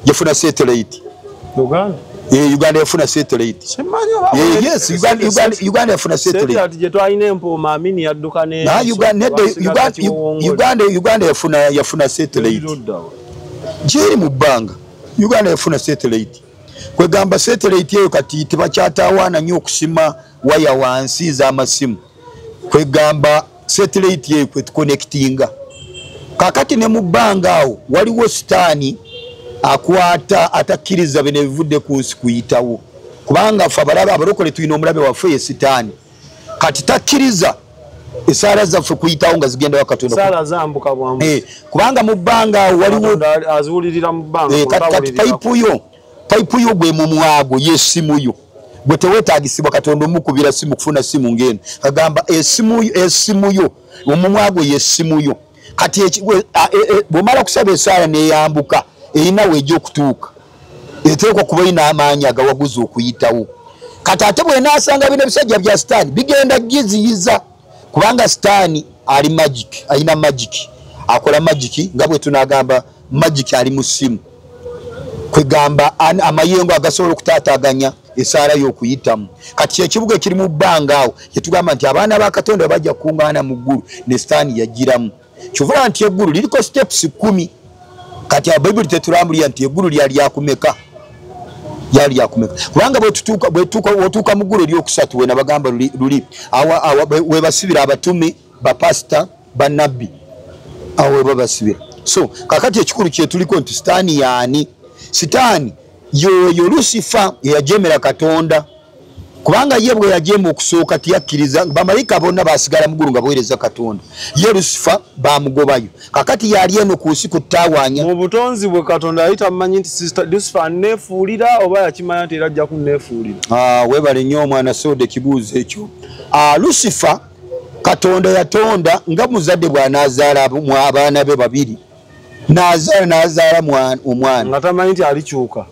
Yafuna satellite. Uganda. Uganda yafuna satellite. Yes, Uganda yafuna satellite. Satellite je twalina empooma Amini yadduka ne. Na Uganda yafuna satellite. Jeri mu bbanga. Uganda yafuna satellite. Kwegamba satellite eyo kati tebakyatawaana nnyo okusima waya wansi z'amasimu. Kwegamba satellite eyo kwetuconnectinga. Kakati ne mu bbanga awo waliwo sitaani akwata atakkiriza bino ebivudde ku nsi kuyitawo. Kubanga ffe abalabe abalokole tulina omulabe waffe ye sitaani. Kati takkiriza esaala zaffe kuyitawo nga zigenda wa Katonda. Esaala zambuka bwambusi. Kubanga mu bbanga awo waliwo aziwulirira mu bbanga. Kati payipu yo gwe mumwago y'essimu yo. Gwe teweetaagisibwa Katonda omukubira simu kufuna simu ng'eno. Agamba essimu yo omumwago y'essimu yo. Kati bw'omala kusaba esaala n'eyambuka erina wejja okutuuka. Eteekwa kuba erina amaanyi agawaguza okuyitawo. Kati ate bw'enaasanga bino ebisajja bya sitaani bigenda giziyiza. Kubanga sitaani ali magic, alina magic. Akola magic nga bwe tunagamba magic ali mu ssimu. Kwegamba amayengo agasobola okutaataaganya esaala y'okuyitamu. Kati ekibuga ekiri mu bbanga awo kyetugamba nti abaana ba Katonda bajja kukungaana mu ggulu ne sitaani yagiramu. Kyovula nti eggulu liriko steps 10. Kati Bayibuli tetulambulira nti eggulu lyali lyakumeka. Lyali lyakumeka. Kubanga bwe tutuuka mu ggulu eryokusatu we nabagamba luli awa we basibira abatume, bapasita, bannabbi. Awo we babasibira. So kakati ekikulu kye tuliko nti sitaani yaani? Sitaani yoyo Lusifa eyajemera Katonda. Kubanga ye bwe yajema okusooka tiyakkiriza, bamalayika bonna basigala mu ggulu nga baweereza Katonda. Ye Lusifa bamugobayo. Kakati yali eno ku nsi kutawaanya. Mu butonzi bwe Katonda yali tamanyi nti Sister Lusifa aneefuulira oba yakimanya nti era ajja kunneefuulira. Weebale nnyo omwana Soda ekibuuzo ekyo. Lusifa Katonda yatonda nga muzadde bw'anaazaala abaana be babiri. N'azaala omwana. Nga tamanyi nti alikyuka.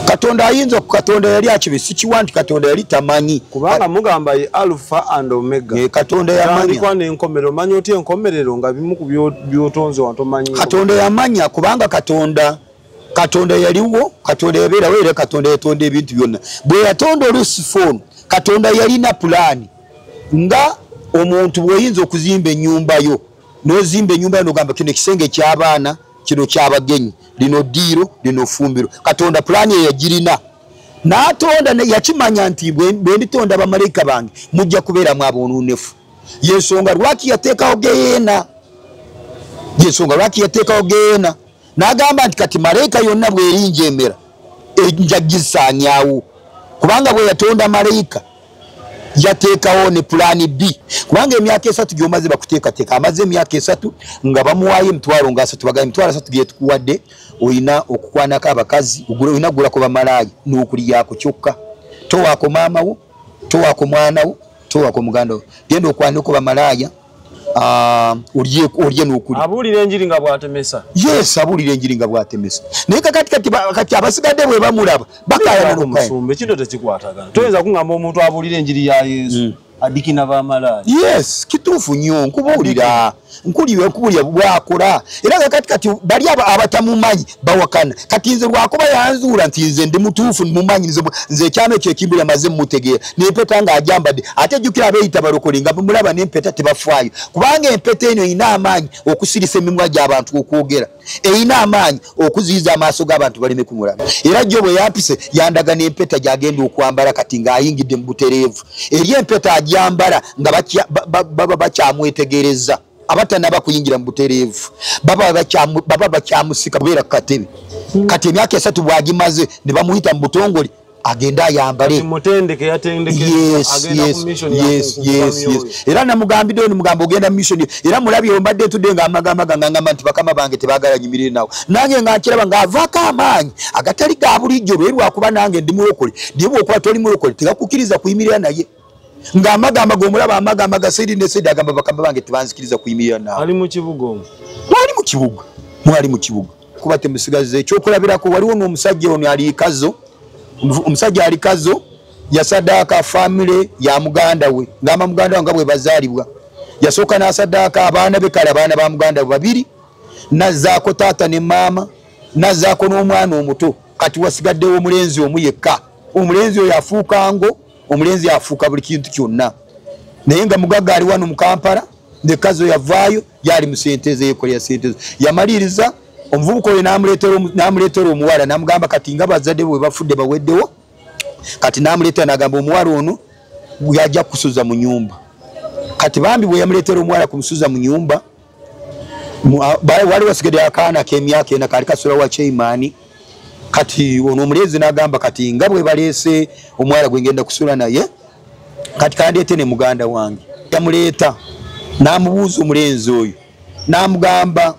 Katonda ayinza Katonda yali akibi sikiwa nti Katonda yali tamanyi. Kubanga mugamba ye Alpha and Omega. Katonda yamanya. Tandikwa n'enkomerero, omanyi otya enkomerero nga bimu ku by'otonze wantomanyi. Katonda yamanya kubanga Katonda yaliwo, Katonda yabeerawo era Katonda yatonda ebintu byonna. Bwe yatonda Lusifa ono, Katonda yalina pulaani nga omuntu bw'oyinza okuzimba ennyumba yo, n'ozimba ennyumba yo n'ogamba kino ekisenge ky'abaana, kino ky'abagenyi, lino ddiiro, lino ffumbiro. Katonda pulaani eyo yagirina. N'atonda yakimanya nti bwe nditonda bamalayika bange mujja kubeeramu aboononefu. Y'ensonga lwaki yateekawo geyeena. Y'ensonga lwaki yateekawo geyeena. N'agamba nti kati malayika yonna bw'erinjemera nja gisaanyaawo. Kubanga bwe yatonda malayika yateekawo ne pulaani B. Kubanga emyaka 3 gy'omaze bakuteekateeka, amaze emyaka 3 nga bamuwaayo emitwalo nga 3, bagamba emitwalo 3 gye tukuwadde olina okukwanako abakazi, olina kugulako bamalaaya n'okulyako kyokka. Towaako maama wo, towaako mwana wo, towaako muganda wo. Genda okwaneko bamalaaya, olye n'okulya. Abuulira enjiri nga bw'atemesa. Yes, abuulira enjiri nga bw'atemesa. Naye kakati abasigadde bwe bamulaba bakaayana n'okukaayana. Musumba ekintu tekikwatagana. Toyinza kungamba omuntu abuulira enjiri ya Yesu adikina bamalaaya. Yes, kituufu nnyo nkubuulira. Nkubuulira bw'akola. Era kakati bali abatamumanyi bawakana. Kati nze lwakuba yanzuula nti nze ndi mutuufu mumanyi nze ekyama ekyo ekimbulira maze mmutegeera. N'empeta ng'agyambadde. Ate jjukira abeeyita balokole nga mulaba n'empeta tebafaayo. Kubanga empeta eno erina amaanyi okusirisa emimwa gy'abantu okwogera. Erina amaanyi okuziyiza amaaso g'abantu baleme kumulaba. Era jjo bwe yampise yandaga n'empeta gy'agenda okwambala kati ng'ayingidde mu butereevu. Eri empeta agyambala nga baba bakyamwetegereza. Abatanaba kuyingira mu butereevu baba bakyamusika kubeera ku katebe. Kati emyaka 3 bw'agimaze ne bamuyita mu butongole agenda ayambale. Mutendeke yatendekeddwa agenda ku mission Yes. Era namugambidde nimugamba ogenda mission. Era mulabye mbadde ntudde nga amagamaga nga ngamba nti bakama bange tebaagala nyimirire nawe. Nange nga nkiraba ng'avaako amaanyi agatali ga bulijjo lwe lwakuba nange ndi mulokole. Naye bw'okuba toli mulokole tegakukkiriza kuyimirira naye. Nga amagamba g'omulaba amagamba ga saidi ne saidi agamba bakama bange tebanzikiriza kuyimirira nawe. Ali mu kibuga omwo. Mwali mu kibuga. Mwali mu kibuga. Kuba temusigaze ekyokulabirako waliwo n'omusajja ono ali Kazo. Omusajja ali Kazo yasaddaaka family ya muganda we ngamba muganda we nga bwe bazaalibwa. Yasooka n'asaddaaka abaana be kale abaana ba muganda we babiri, n'azzaako taata ne maama, Nazaako n'omwana omuto. Kati wasigaddewo omulenzi omu yekka. Omulenzi oyo afuuka ngo, omulenzi afuuka buli kintu kyonna. Naye nga mugagga ali wano mu Kampala, nekazi oyo avaayo yali mu sente ze, yeekolera sente ze. Yamaliriza omuvubuka oyo n'amuleetera omuwala, n'amugamba kati nga bazadde bwe bafudde baweddewo, kati n'amuleetera n'agamba omuwala ono yajja kusuza mu nnyumba. Kati bambi bwe yamuleetera omuwala kumusuza mu nnyumba, wali wasigadde akaana k'emyaka 4 kaali kasula wa Chairman. Kati ono omulenzi n'agamba kati nga bwe baleese omuwala gwe ngenda kusula naye, kati kandeete ne muganda wange. Yamuleeta n'amubuuza omulenzi oyo, n'amugamba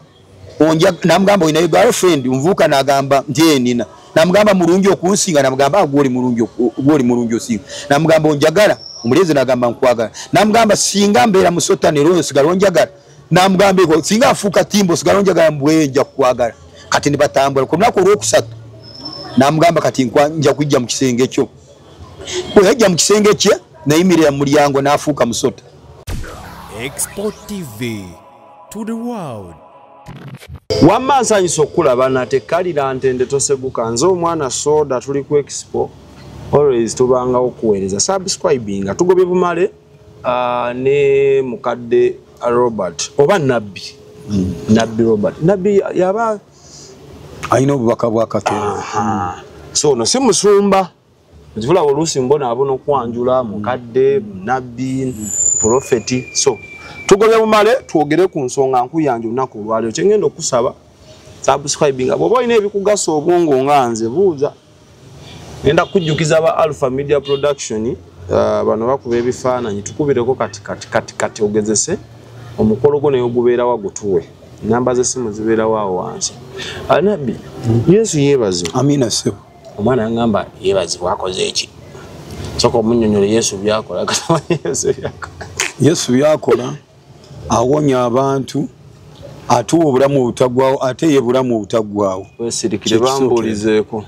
olinayo girlfriend? Omuvubuka n'agamba nti enina. N'amugamba mulungi okunsinga? N'amugamba gw'oli mulungi osinga. N'amugamba onjagala? Omulenzi n'agamba nkwagala. N'amugamba singa mbeera musota ne roho osigala onjagala? N'amugamba singa afuuka timbo osigala onjagala? Mbwe nja kukwagala. Kati ne batambula. Ku lunaku olwokusatu n'amugamba kati nja kujja mu kisenge kyo. Bwe yajja mu kisenge kye nayimirira mu mulyango n'afuuka musota. Export TV to the world. Wamma nsanyusa okulaba nate kalira ntende toseguka. Nze omwana soda, tuli ku Expo, always tubangawo okuweereza. Subscribinga tugobye bumale ne mukadde Robert oba Nabbi. Nabbi Robert. Nabbi yaba alina obubaka bwa Katonda. So no si musumba. Nzivula oluusi mbona abona okwanjula mukadde, nabbi, profeti. So tugobye bumale twogere ku nsonga nkuyanja olunaku olwaleero. Kyengenda okusaba subscribinga. Bw'oba olina ebikugasa obwongo nga nze buuza. Ngenda kujjukiza ba Alpha Media Production, bano bakuba ebifaananyi, tukubireko kati kati kati kati ogezese omukolo gwo naye ogubeerawo gutuwe. Namba z'essimu zibeerawo awo wansi. Nabbi, Yesu yeebazibwe. Amina ssebo. Omwana yangamba yeebazibwe akoze eki? Sooka omunnyonnyole Yesu by'akola. Yesu by'akola awonya abantu, atuwa obulamu obutaggwaawo, ate ye bulamu obutaggwaawo. Weesirikire bambuulizeeko.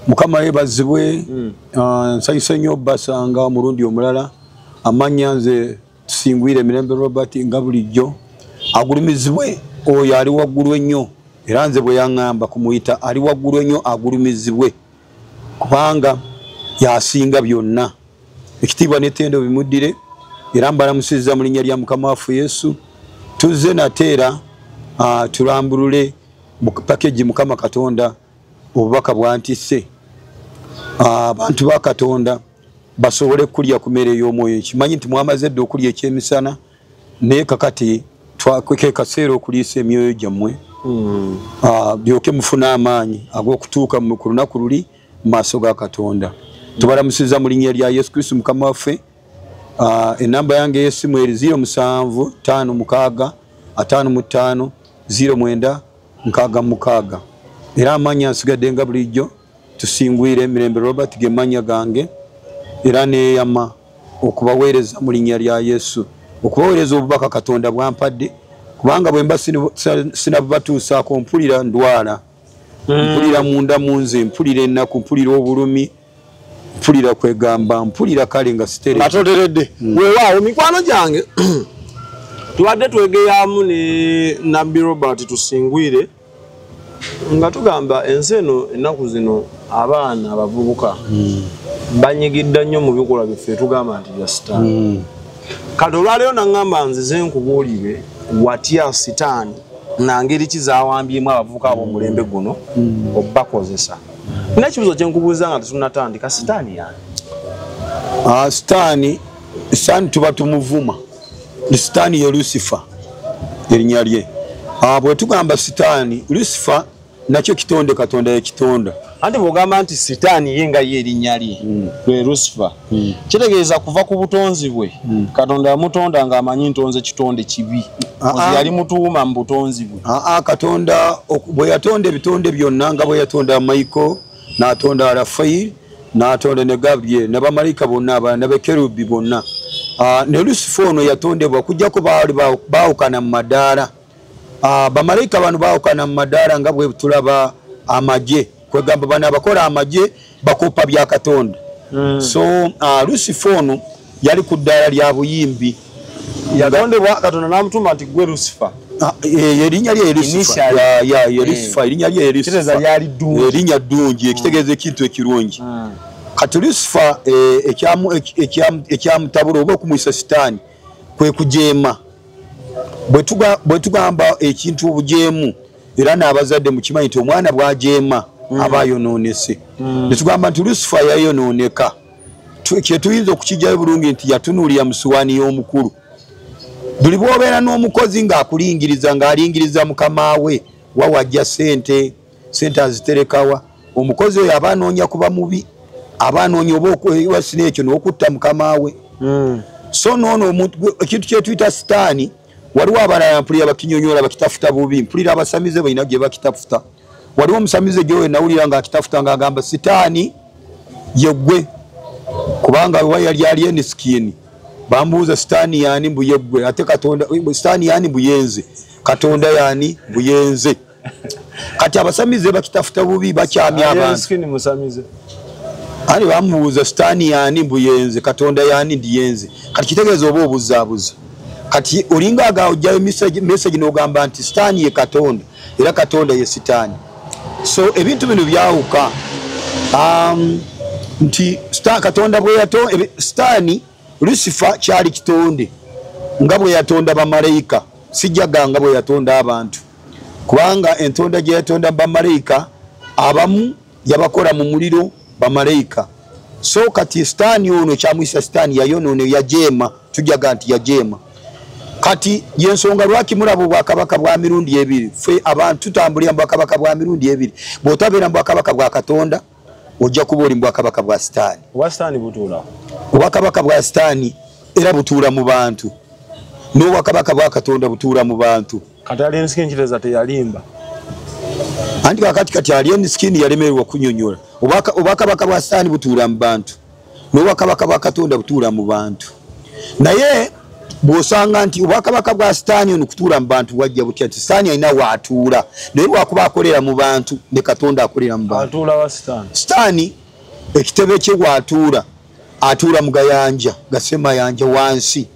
Mukama yeebazibwe. Nsanyuse nnyo obbasanga omulundi omulala. Amannya nze Tusingwire Mirembe Robert, nga bulijjo. Agulumizibwe oyo ali waggulu ennyo, era nze bwe yaŋŋamba kumuyita ali waggulu ennyo agulumizibwe, kubanga yasinga byonna. Ekitiibwa n'ettendo bimuddire. Era mbalamusizza mu linnya lya Mukama waffe Yesu. Tuzze nate era tulambulule mu pakeji Mukama Katonda obubaka bwantisse abantu ba Katonda basobole kulya ku mmere ey'omwoyo. Kimanyi nti mwamaze dda okulya ekyemisana, naye kakati ke kaseera okuliisa emyoyo gyammwe, byoke mufune amaanyi ag'okutuuka ku lunaku luli mu maaso ga Katonda. Tubalamusizza mu linnya lya Yesu Kristo Mukama waffe. Enamba yange ey'essimu eri 07 56 55 09 66. Era amannya nsigadde nga bulijjo Tusingwire Mirembe Robert ge mannya gange, era neeyama okubaweereza mu linnya lya Yesu, okubaweereza obubaka Katonda bwampadde, kubanga bwe mba sinabubatuusaako mpulira ndwala, mpulira munda mu nze, mpulira ennaku, mpulira obulumi, mpulira kwegamba, mpulira kale nga siteredde. Atoteredde. Weewaawo mikwano gyange, tubadde twegeyamu ne Nabbi Robert Tusingwire nga tugamba ensi eno ennaku zino abaana abavubuka banyigidde nnyo mu bikolwa byaffe, tugamba nti bya sitaani. Kati olwaleero naŋŋamba nzize nkubuulire watya sitaani na ngeri ki zaawambyemu abavubuka ab'omulembe guno obbakozesa. Nina ekibuuzo kye nkubuuza nga tetunnatandika, sitaani yani? Sitaani tuba tumuvuma. Sitaani ye Lucifer erinnya lye. Bwe tugamba sitaani, Lucifer nakyo kitonde Katonda yakitonda. Anti bw'ogamba nti sitaani ye nga ye erinnya lye lwe Lucifer, kitegeeza kuva ku butonzi bwe. Katonda yamutonda ng'amanyi ntonze kitonde kibi. Ozi yali mutuuma mu butonzi bwe. Katonda bwe yatonda ebitonde byonna, nga bwe yatonda Michael, n'atonda Raphael, n'atonda ne Gabriel, ne bamalayika bonna abalala, ne bakerubi bonna. Ne Lucifer ono yatondebwa kujjako baali baawukana mu madaala. Bamalayika bano baawukana mu madaala nga bwe tulaba amagye, kwegamba bano abakola amagye bakopa bya Katonda. So Lucifer ono yali ku ddaala lya buyimbi. Yatondebwa Katonda n'amutuma nti gwe Lucifer. Erinnya lye Lucifer. Ya Lucifer, erinnya lye Lucifer. Erinnya ddungi, ekitegeeza ekintu ekirungi. Kati Lucifer ekyamutabula oba okumuyisa Sitaani kwe kujeema. Bwe tugamba ekintu obujeemu, era n'abazadde mukimanyi nti omwana bw'ajeema aba ayonoonese. Ne tugamba nti Lucifer yayonooneka. Kye tuyinza okukijjayo bulungi nti yatunuulira mu suwaani y'omukulu. Buli bw'obeera n'omukozi ng'akulingiriza ng'alingiriza mukama we, wa wajja ssente, ssente aziterekawa. Omukozi oyo aba anoonya kuba mubi, aba anoonya oba okwewasina ekyo n'okutta mukama we. So noono ekintu kye tuyita Sitaani, waliwo abalala mpulira bakinyonyola bakitafuta bubi, mpulira abasamize balina gye bakitafuta. Waliwo omusamize gye nawulira ng'akitafuta ng'agamba Sitaani ye ggwe, kubanga wa yali ali enisikini. Bambuuza Sitaani yaani mbu ye ggwe, ate Katonda Sitaani yaani mbu yenze, Katonda yaani mbu yenze. Kati abasamize bakitafuta bubi, bakyamya abantu. Ani bamubuuza Sitaani yaani mbu yenze, Katonda yaani ndi yenze. Kati kitegeeza oba obuzaabuza. Kati olinga aga ojjayo message n'ogamba nti Sitaani ye Katonda, era Katonda ye Sitaani. So ebintu bino byawuka. Nti Katonda bwe yatonda Sitaani, Lucifer kyali kitonde nga bwe yatonda bamalayika, sijjaga nga bwe yatonda abantu. Kubanga entonda gye yatonda bamalayika abamu yabakola mu muliro bamalayika. So kati Sitaani ono kyamuyisa Sitaani yayonoona, yajeema, tujjaga nti yajeema. Kati yensonga lwaki mulaba obwakabaka bwa mirundi ebiri. Ffe abantu tutambulira mu bwakabaka bwa mirundi ebiri. Bw'otabeera mu bwakabaka bwa Katonda, ojja kuba oli mu bwakabaka bwa Sitaani. Obwa Sitaani butuula. Obwakabaka bwa Sitaani era butuula mu bantu. N'obwakabaka bwa Katonda butuula mu bantu. Kati Alien Skin kitegeeza teyalimba. Anti kakati kati Alien Skin yalemererwa okunyonnyola. Obwakabaka bwa Sitaani butuula mu bantu. N'obwakabaka bwa Katonda butuula mu bantu. Naye bw'osanga nti obwakabaka bwa Sitaani ono kutuula mu bantu wajja butya nti Sitaani alina w'atuula, naye lwakuba akolera mu bantu ne Katonda akolera mu bantu. Atuula wa Sitaani. Sitaani ekitebe kye w'atuula, atuula mu gayanja, gasemayanja wansi.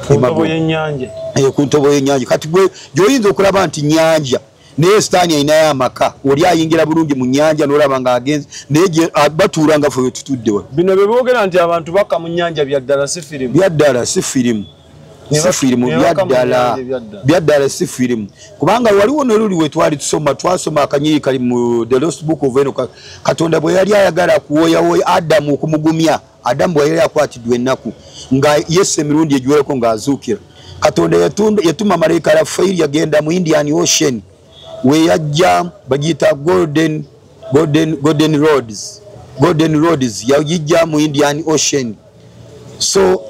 Ku ntobo y'ennyanja. Ku ntobo y'ennyanja. Kati gwe gy'oyinza okulaba nti nnyanja, naye Sitaani alinayo amaka, oli ayingira bulungi mu nnyanja n'olaba ng'agenze, naye batuula nga ffe we tutudde wano. Bino bye boogera nti abantu bakka mu nnyanja bya ddala si firimu. Bya ddala si firimu. Si firimu, bya ddala si firimu. Kubanga waliwo ne luli we twali tusoma, twasoma akanyiri kali mu The Lost Book of Enoch. Katonda bwe yali ayagala kuwoyawoya Adamu okumugumya, Adamu bwe yali akwatiddwa ennaku, nga Yesu emirundi egiwerako ng'azuukira. Katonda yatuma malayika Rafaeli yagenda mu Indian Ocean, we yajja bagiyita Golden Roads. Golden Roads yagijja mu Indian Ocean. So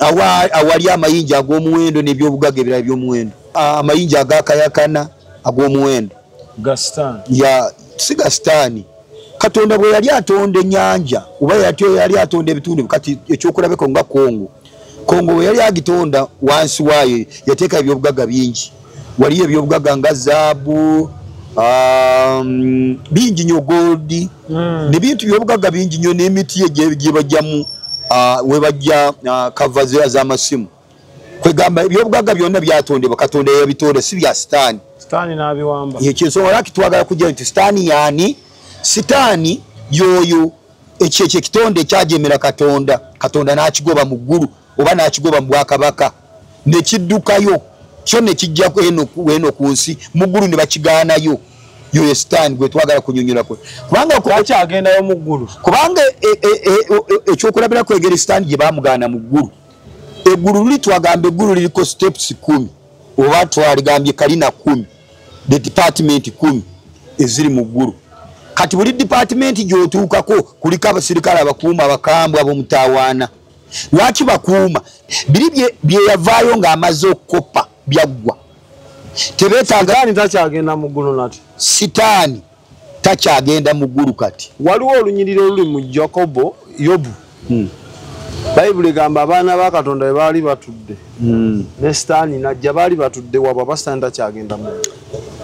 awali amayinja ag'omuwendo n'ebyobugagga ebirala eby'omuwendo. Amayinja agakayakana ag'omuwendo. Ga Sitaani. Ya si ga Sitaani. Katonda bwe yali atonda ennyanja, oba yali atonda ebitundu, kati ekyokulabeko nga Kongo. Kongo bwe yali agitonda wansi waayo yateeka ebyobugagga bingi. Waliyo ebyobugagga nga zaabu, bingi nnyo, gold, n'ebintu byobugagga bingi nnyo, n'emiti gye bajjamu we bajja kava z'amasimu. Kwegamba ebyobugagga byonna byatondebwa Katonda yabitonda, si bya Sitaani. Sitaani n'abiwamba. Ekyo ensonga lwaki twagala kujja nti Sitaani yaani? Sitaani y'oyo ekyo ekitonde ekyajemera Katonda, Katonda n'akigoba mu ggulu oba n'akigoba mu bwakabaka, ne kiddukayo kyo ne kijja eno ku nsi, mu ggulu ne bakigaanayo. Yoyo Sitaani gwe twagala kunyonnyolako. Kubanga lwaki agendayo mu ggulu? Kubanga ekyokulabirako engeri Sitaani gye baamugaana mu ggulu. Eggulu luli twagamba eggulu liriko steps 10, oba twaligambye kalina 10, the department 10 eziri mu ggulu. Kati buli department gy'otuukako kuliko abasirikale abakuuma abakambwe ab'omutawaana. Lwaki bakuuma? Biri bye yavaayo ng'amaze okukoppa byaggwa. Tebeetaaga. Sitaani takyagenda mu ggulu nati. Sitaani takyagenda mu ggulu kati. Waliwo olunyiriri oluli mu Yakobo, Yobu. Bayibuli egamba abaana ba Katonda bwe baali batudde. Ne Sitaani n'ajja, baali batudde wabwe, aba Sitaani takyagenda mu ggulu.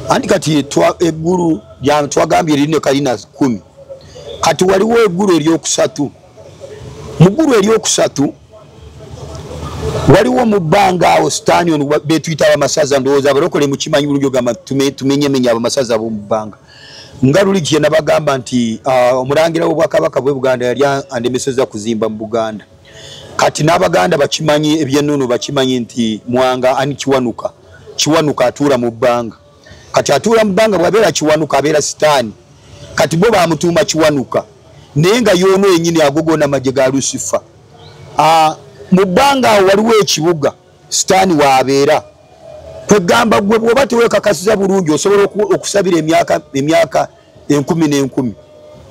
Anti kati eggulu twagambye lirina kalina 10. Kati waliwo eggulu eryokusatu. Mu ggulu eryokusatu Waliwo mu bbanga awo sitaani ono betuyita abamasaza, ndowooza abalokole mukimanyi bulungi, ogamba tumenyemenya abamasaza ab'omu bbanga. Nga luli kye nabagamba nti omulangira w'obwakabaka bwe Buganda yali andemesezza kuzimba mu Buganda. Kati n'Abaganda bakimanyi, ebyennono bakimanyi nti Mwanga ani Kiwanuka. Kiwanuka atuula mu bbanga. Kati atuula mu bbanga bw'abeera Kiwanuka abeera sitaani. Kati bo bamutuuma Kiwanuka, naye nga y'ono yennyini ago gonna amagye ga Lusifa. Mu bbanga awo waliwo ekibuga sitaani waabeera. Kwegamba gwe bw'oba teweekakasiza bulungi osobola okusabira emyaka 1000 n'enkumi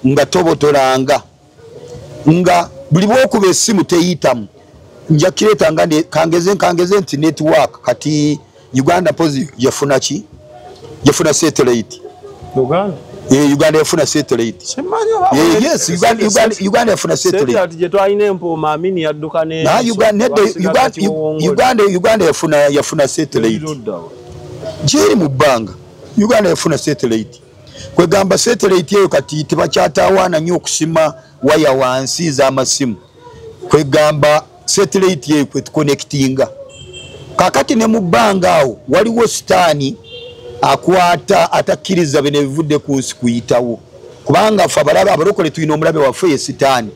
nga tobotolanga, nga buli bw'okuba essimu teyitamu. Nja kireeta nga kangeze nti network. Kati Uganda pozi yafuna ki? Yafuna satellite. Uganda? Uganda yafuna satellite. Simanyi oba Yes, Uganda yafuna satellite. Satellite gye twalina empooma Amini yadduka ne Na Uganda, nedda, basigala kiwongole. Uganda yafuna satellite. Ludda wa? Gyeri mu bbanga. Uganda yafuna satellite. Kwegamba satellite eyo kati tebakyatawaana nnyo okusima waya wansi z'amasimu. Kwegamba satellite eyo kwetuconnectinga. Kakati ne mu bbanga awo waliwo sitaani akwata atakkiriza bino ebivudde ku nsi kuyitawo, kubanga ffe abalabe abalokole tulina omulabe waffe ye sitaani.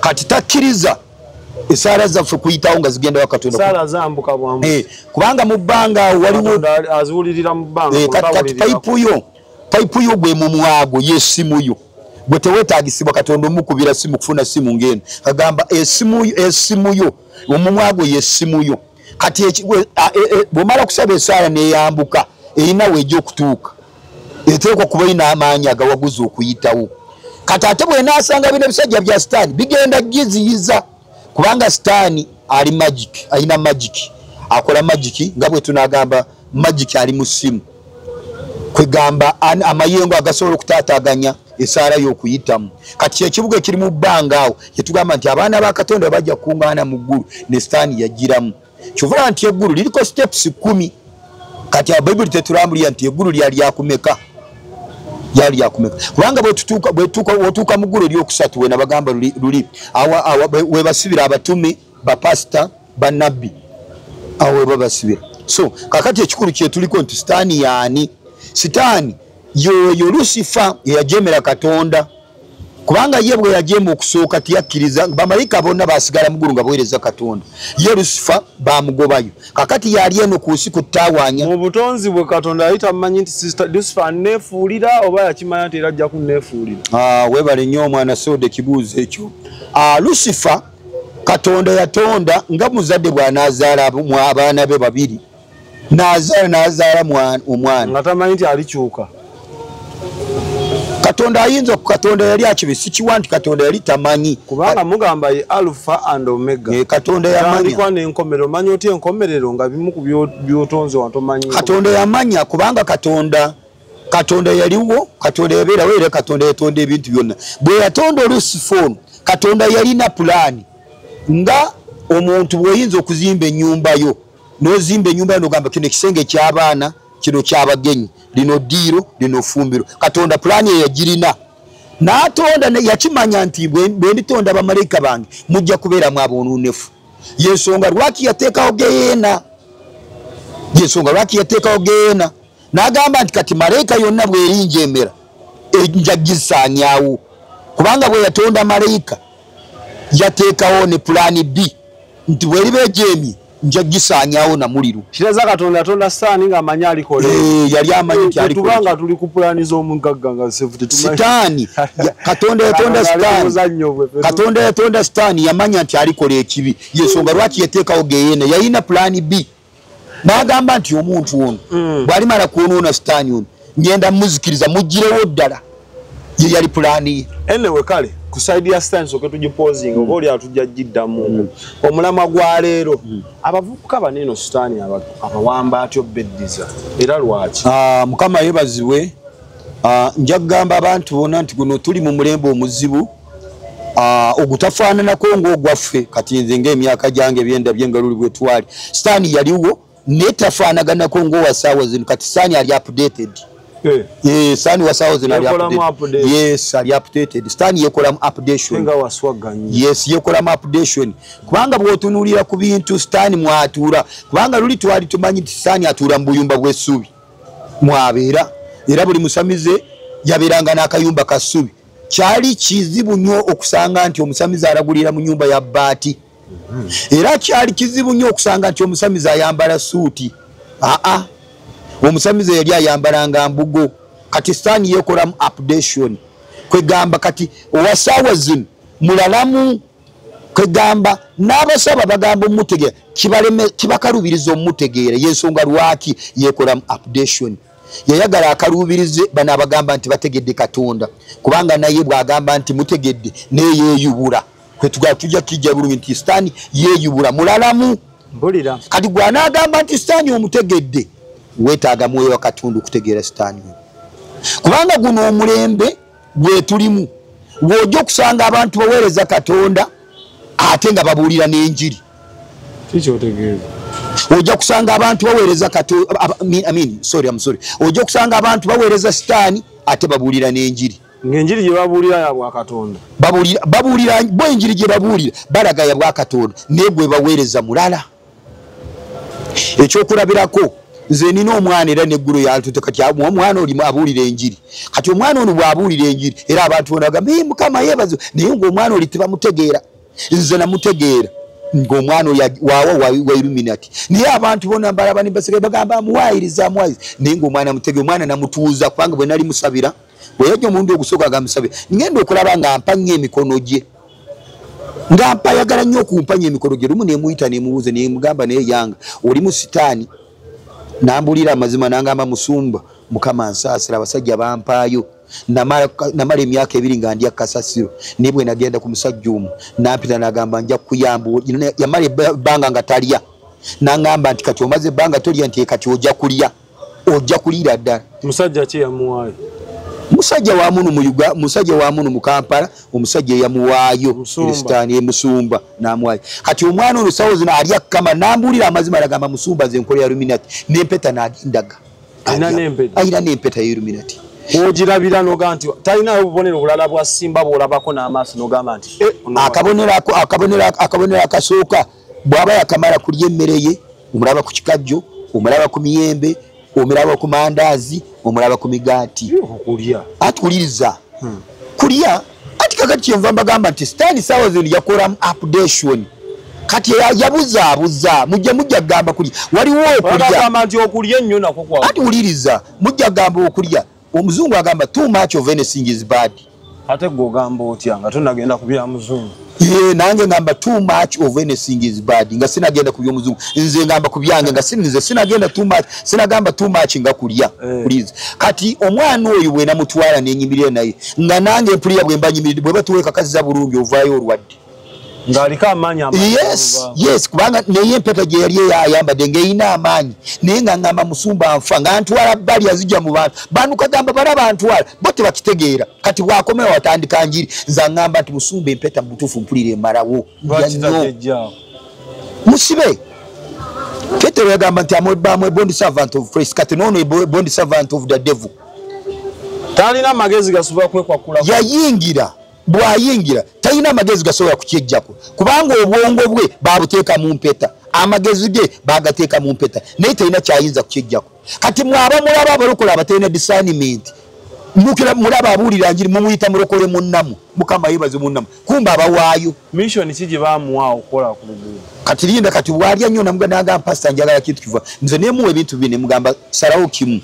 Kati takkiriza esaala zaffe kuyitawo nga zigenda wa Katonda. Saala zambuka bwambuka. Kubanga mu bbanga awo waliwo Katonda aziwulirira mu bbanga, kati kutawulirira. Payipu yo gwe mumwago y'essimu yo, gwe teweetaagisibwa Katonda omukubira simu kufuna simu ng'eno. Agamba esimu yo omumwago y'essimu yo. Kati bw'omala okusaba esaala n'eyambuka, erina w'ejja okutuuka, eteekwa kuba erina amaanyi agawaguza okuyitawo. Kati ate bw'enaasanga bino ebisajja bya sitaani bigenda giziyiza, kubanga sitaani ali magic, alina magic, akola magic nga bwe tunaagamba magic ali mu ssimu. Kwegamba amayengo agasobola okutaataaganya esaala y'okuyitamu. Kati ekibuga ekiri mu bbanga awo kyetugamba nti abaana ba Katonda bajja kukungaana mu ggulu, ne sitaani yagiramu. Kyovula nti eggulu liriko steps 10. Kati Bayibuli tetulambulira nti eggulu lyali lyakumeka, lyali lyakumeka, kubanga bwetuuka mu ggulu eryokusatu we nabagamba luli awa webasibira abatume, bapasita, bannabbi, awo webabasibira. So kakati ekikulu kyetuliko nti sitaani yaani? Sitaani yoyo Lusifa eyajemera Katonda, kubanga ye bwe yajema okusooka tiyakkiriza, bamalayika bonna basigala mu ggulu nga baweereza Katonda, ye Lusifa bamugobayo. Kakati yali eno ku nsi kutawaanya. Mu butonzi bwe Katonda yali tamanyi nti Sister Lusifa aneefuulira, oba yakimanya nti era ajja kunneefuulira? Weebale nnyo omwana Soda ekibuuzo ekyo. Lusifa Katonda yatonda nga muzadde bw'anaazaala abaana be babiri, n'azaala omwana nga tamanyi nti alikyuka. Katonda ayinza Katonda yali akibi, sikiwa nti Katonda yali tamanyi, kubanga mugamba ye Alpha and Omega. Katonda yamanya. Tandikwa n'enkomerero, omanyi otya enkomerero nga bimu ku by'otonze wantomanyi? Katonda yamanya, kubanga Katonda yaliwo, Katonda yabeerawo, era Katonda yatonda ebintu byonna. Bwe yatonda Lusifa ono, Katonda yalina pulaani. Nga omuntu bw'oyinza okuzimba ennyumba yo, n'ozimba ennyumba yo n'ogamba kino ekisenge ky'abaana, kino ky'abagenyi, lino ddiiro, lino ffumbiro. Katonda pulaani eyo yagirina. N'atonda, yakimanya nti bwe nditonda bamalayika bange mujja kubeeramu aboononefu. Yensonga lwaki yateekawo geyeena. Yensonga lwaki yateekawo geyeena. N'agamba nti kati malayika yonna bw'erinjemera, nja gisaanyaawo. Kubanga bwe yatonda malayika, yateekawo ne pulaani B nti bw'eriba ejemye nja gisaanyaawo na muliro. Kiraza Katonda yatonda sitaani ng'amanyi alikola. Yali amanyi nti alikola. Tubanga tuli ku pulaani z'omugagga nga sefu tetumanyi. Sitaani, Katonda yatonda Katonda ali sitaani. muzannyo bwe. Katonda yatonda sitaani, yamanya nti alikola ekibi. Yensonga lwaki yateekawo geyeena, yalina pulaani B. N'agamba nti omuntu ono bw'alimala kwonoona sitaani ono, ngenda muzikiriza muggirewo ddala. Ye yali pulaani ye. Anyway, kale ku side ya sitaani soke tugipozinga, oba oli atujja giddamu. Omulamwa gwa leero, abavubuka bano eno sitaani abawamba atyo beddiza, era lwaki? Mukama yeebazibwe. Nja kugamba abantu bonna nti guno tuli mu mulembe omuzibu, ogutafaananako ng'ogwaffe. Kati nze ng'emyaka gyange byendabye nga luli bwe twali, sitaani yaliwo naye tafaanaganako ng'owa ssaawa zino. Kati sitaani ali updated. Sitaani wa saawa zino ali updated. Yes, ali updated. Sitaani yekolamu updation. Yes, yekolamu updation. Kubanga bw'otunuulira ku bintu sitaani mwatuula, kubanga luli twali tumanyi nti sitaani atuula mu buyumba bw'essubi mwabeera, era buli musamize yabeeranga n'akayumba ka ssubi. Kyali kizibu nnyo okusanga nti omusamize alagulira mu nyumba ya bbaati. Era kyali kizibu nnyo okusanga nti omusamize ayambala suuti. Aa, omusamize yali ayambalanga mbugo. Kati sitaani yeekolamu updation. Kwegamba kati owasaawa zino mulalamu, kwegamba n'abasaba bagamba omutegeera, kibakalubiriza omutegeera. Yensonga lwaki yeekolamu updation. Yayagala akaluubirize bano abagamba nti bategedde Katonda, kubanga naye bw'agamba nti mutegedde naye yeeyubula. Kwe tujja kijja bulungi nti sitaani yeeyubula mulalamu. Mpulira. Kati gw'anaagamba nti sitaani omutegedde, weetaaga mwoyo wa Katonda okutegeera sitaani. Kubanga guno omulembe gwe tulimu, w'ojja okusanga abantu baweereza Katonda ate nga babuulira n'enjiri. Kiki otegeeza? Ojja kusanga abantu baweereza Katonda, I mean, sorry, I'm sorry. Ojja kusanga abantu baweereza sitaani ate babuulira n'enjiri. Ng'enjiri gye babuulira ya bwa Katonda. Babuulira bo enjiri gye babuulira balaga ya bwa Katonda, naye gwe baweereza mulala. Ekyokulabirako, nze nina omwana era n'eggulo yantute. Kati omwana oli abuulira enjiri. Kati omwana ono bw'abuulira enjiri era abantu bonna bagamba, "Ee, Mukama yeebazibwe," naye ng'omwana oli tebamutegeera. Nze namutegeera ng'omwana oyo waawa wa Illuminati, naye abantu bonna mbalaba ne baseka, bagamba amuwaayiriza amuwaayiriza, naye ng'omwana mutegeera. Omwana namutuuza, kubanga bwe nali musabira, bwe yajja omulundi ogusooka nga musabira, ngenda okulaba nga mpa nnyo emikono gye, nga mpa ayagala nnyo okumpa nnyo emikono gye. Lumu nemuyita nemubuuza, nemugamba, "Naye yanga oli mu sitaani?" Nambulira amazima, nangamba, "Musumba, Mukama nsaasira, abasajja bampaayo, namala emyaka 2 nga ndya kasasiro, naye bwe nagenda ku musajja omu nampita nagamba nja kukuyamba." Yamala ebbanga nga talya, nangamba nti, "Kati omaze ebbanga tolya," nti, "Kati ojja kulya, ojja kuliira ddala." Musajja ki yamuwaayo? Musajja wa muno mu Uganda, musajja wa muno mu Kampala, omusajja eyamuwaayo sitaani, emusumba n'amuwaayo. Kati omwana ono sawo zino alya kama, nambulira amazima, agamba, "Musumba, nze nkolera Illuminati," n'empeta n'agindaga. Alina n'empeta ya Illuminati. Ogirabira n'ogamba nti talina obubonero bulala bwa simba bw'olabako n'amaaso n'ogamba nti Akabonero akasooka, bw'aba yakamala kulya emmere ye, omulaba ku kikajjo, omulaba ku miyembe, omulaba ku mandaazi, omulaba ku migaati. Okulya. Atuwuliriza kulya. Ati kakati kyenva mbagamba nti sitaani saawa zino yakolamu updation. Kati yabuzaabuza, mujja kugamba kulya waliwo okulya nti okulya ennyo nakwo kwa Ati wuliriza, mujja kugamba okulya, omuzungu agamba too much of anything is bad. Ate gwe ogamba otya nga tonagenda ku bya muzungu? Ye nange ngamba too much of anything is bad, nga sinagenda ku by'omuzungu. Nze ngamba ku byange, nga nze sinagenda too much, sinagamba too much nga kulya. Please, kati omwana oyo bwe namutwala nenyimirira naye, nga nange mpulira bwe mba nyimiridde, bwe batuweeka kaziza bulungi ovaayo olwadde. Ng'aliko amaanyi. Yes, kubanga naye empeta gye yali ayambadde ng'erina amaanyi, naye nga ngamba, "Musumba, nfa," nga ntwala bbali, azijja mu bantu banu, kagamba balaba ntwala, bo tebakitegeera. Kati bw'akomewo watandika njiri, nze aŋŋamba nti, "Musumba, empeta mu butuufu mpulira emalawo." Nnyo musibe. Petero yagamba nti, "Am a bond servant of Christ." Kati noono bond servant of the devil. Talina amagezi gasobola kwekwakula. Yayingira, bw'ayingira talina amagezi gasobola kukyejjako, kubanga obwongo bwe babuteeka mu mpeta, amagezi ge bagateeka mu mpeta, naye talina kyayinza kukyejjako. Kati mwaba mulaba abalokole abatalina discernment, mukira mulaba abuulira njiri, mumuyita mulokole munnamu, Mukama yebaze munnamu, kumba abawaayo. Mission ki gye bamuwa okukola ku luguudo? Kati linda, kati bwalya nnyo namugamba, "Pastor, njagala kintu kiva." Nze nemuwa ebintu bine, mugamba, "Salawo kimu,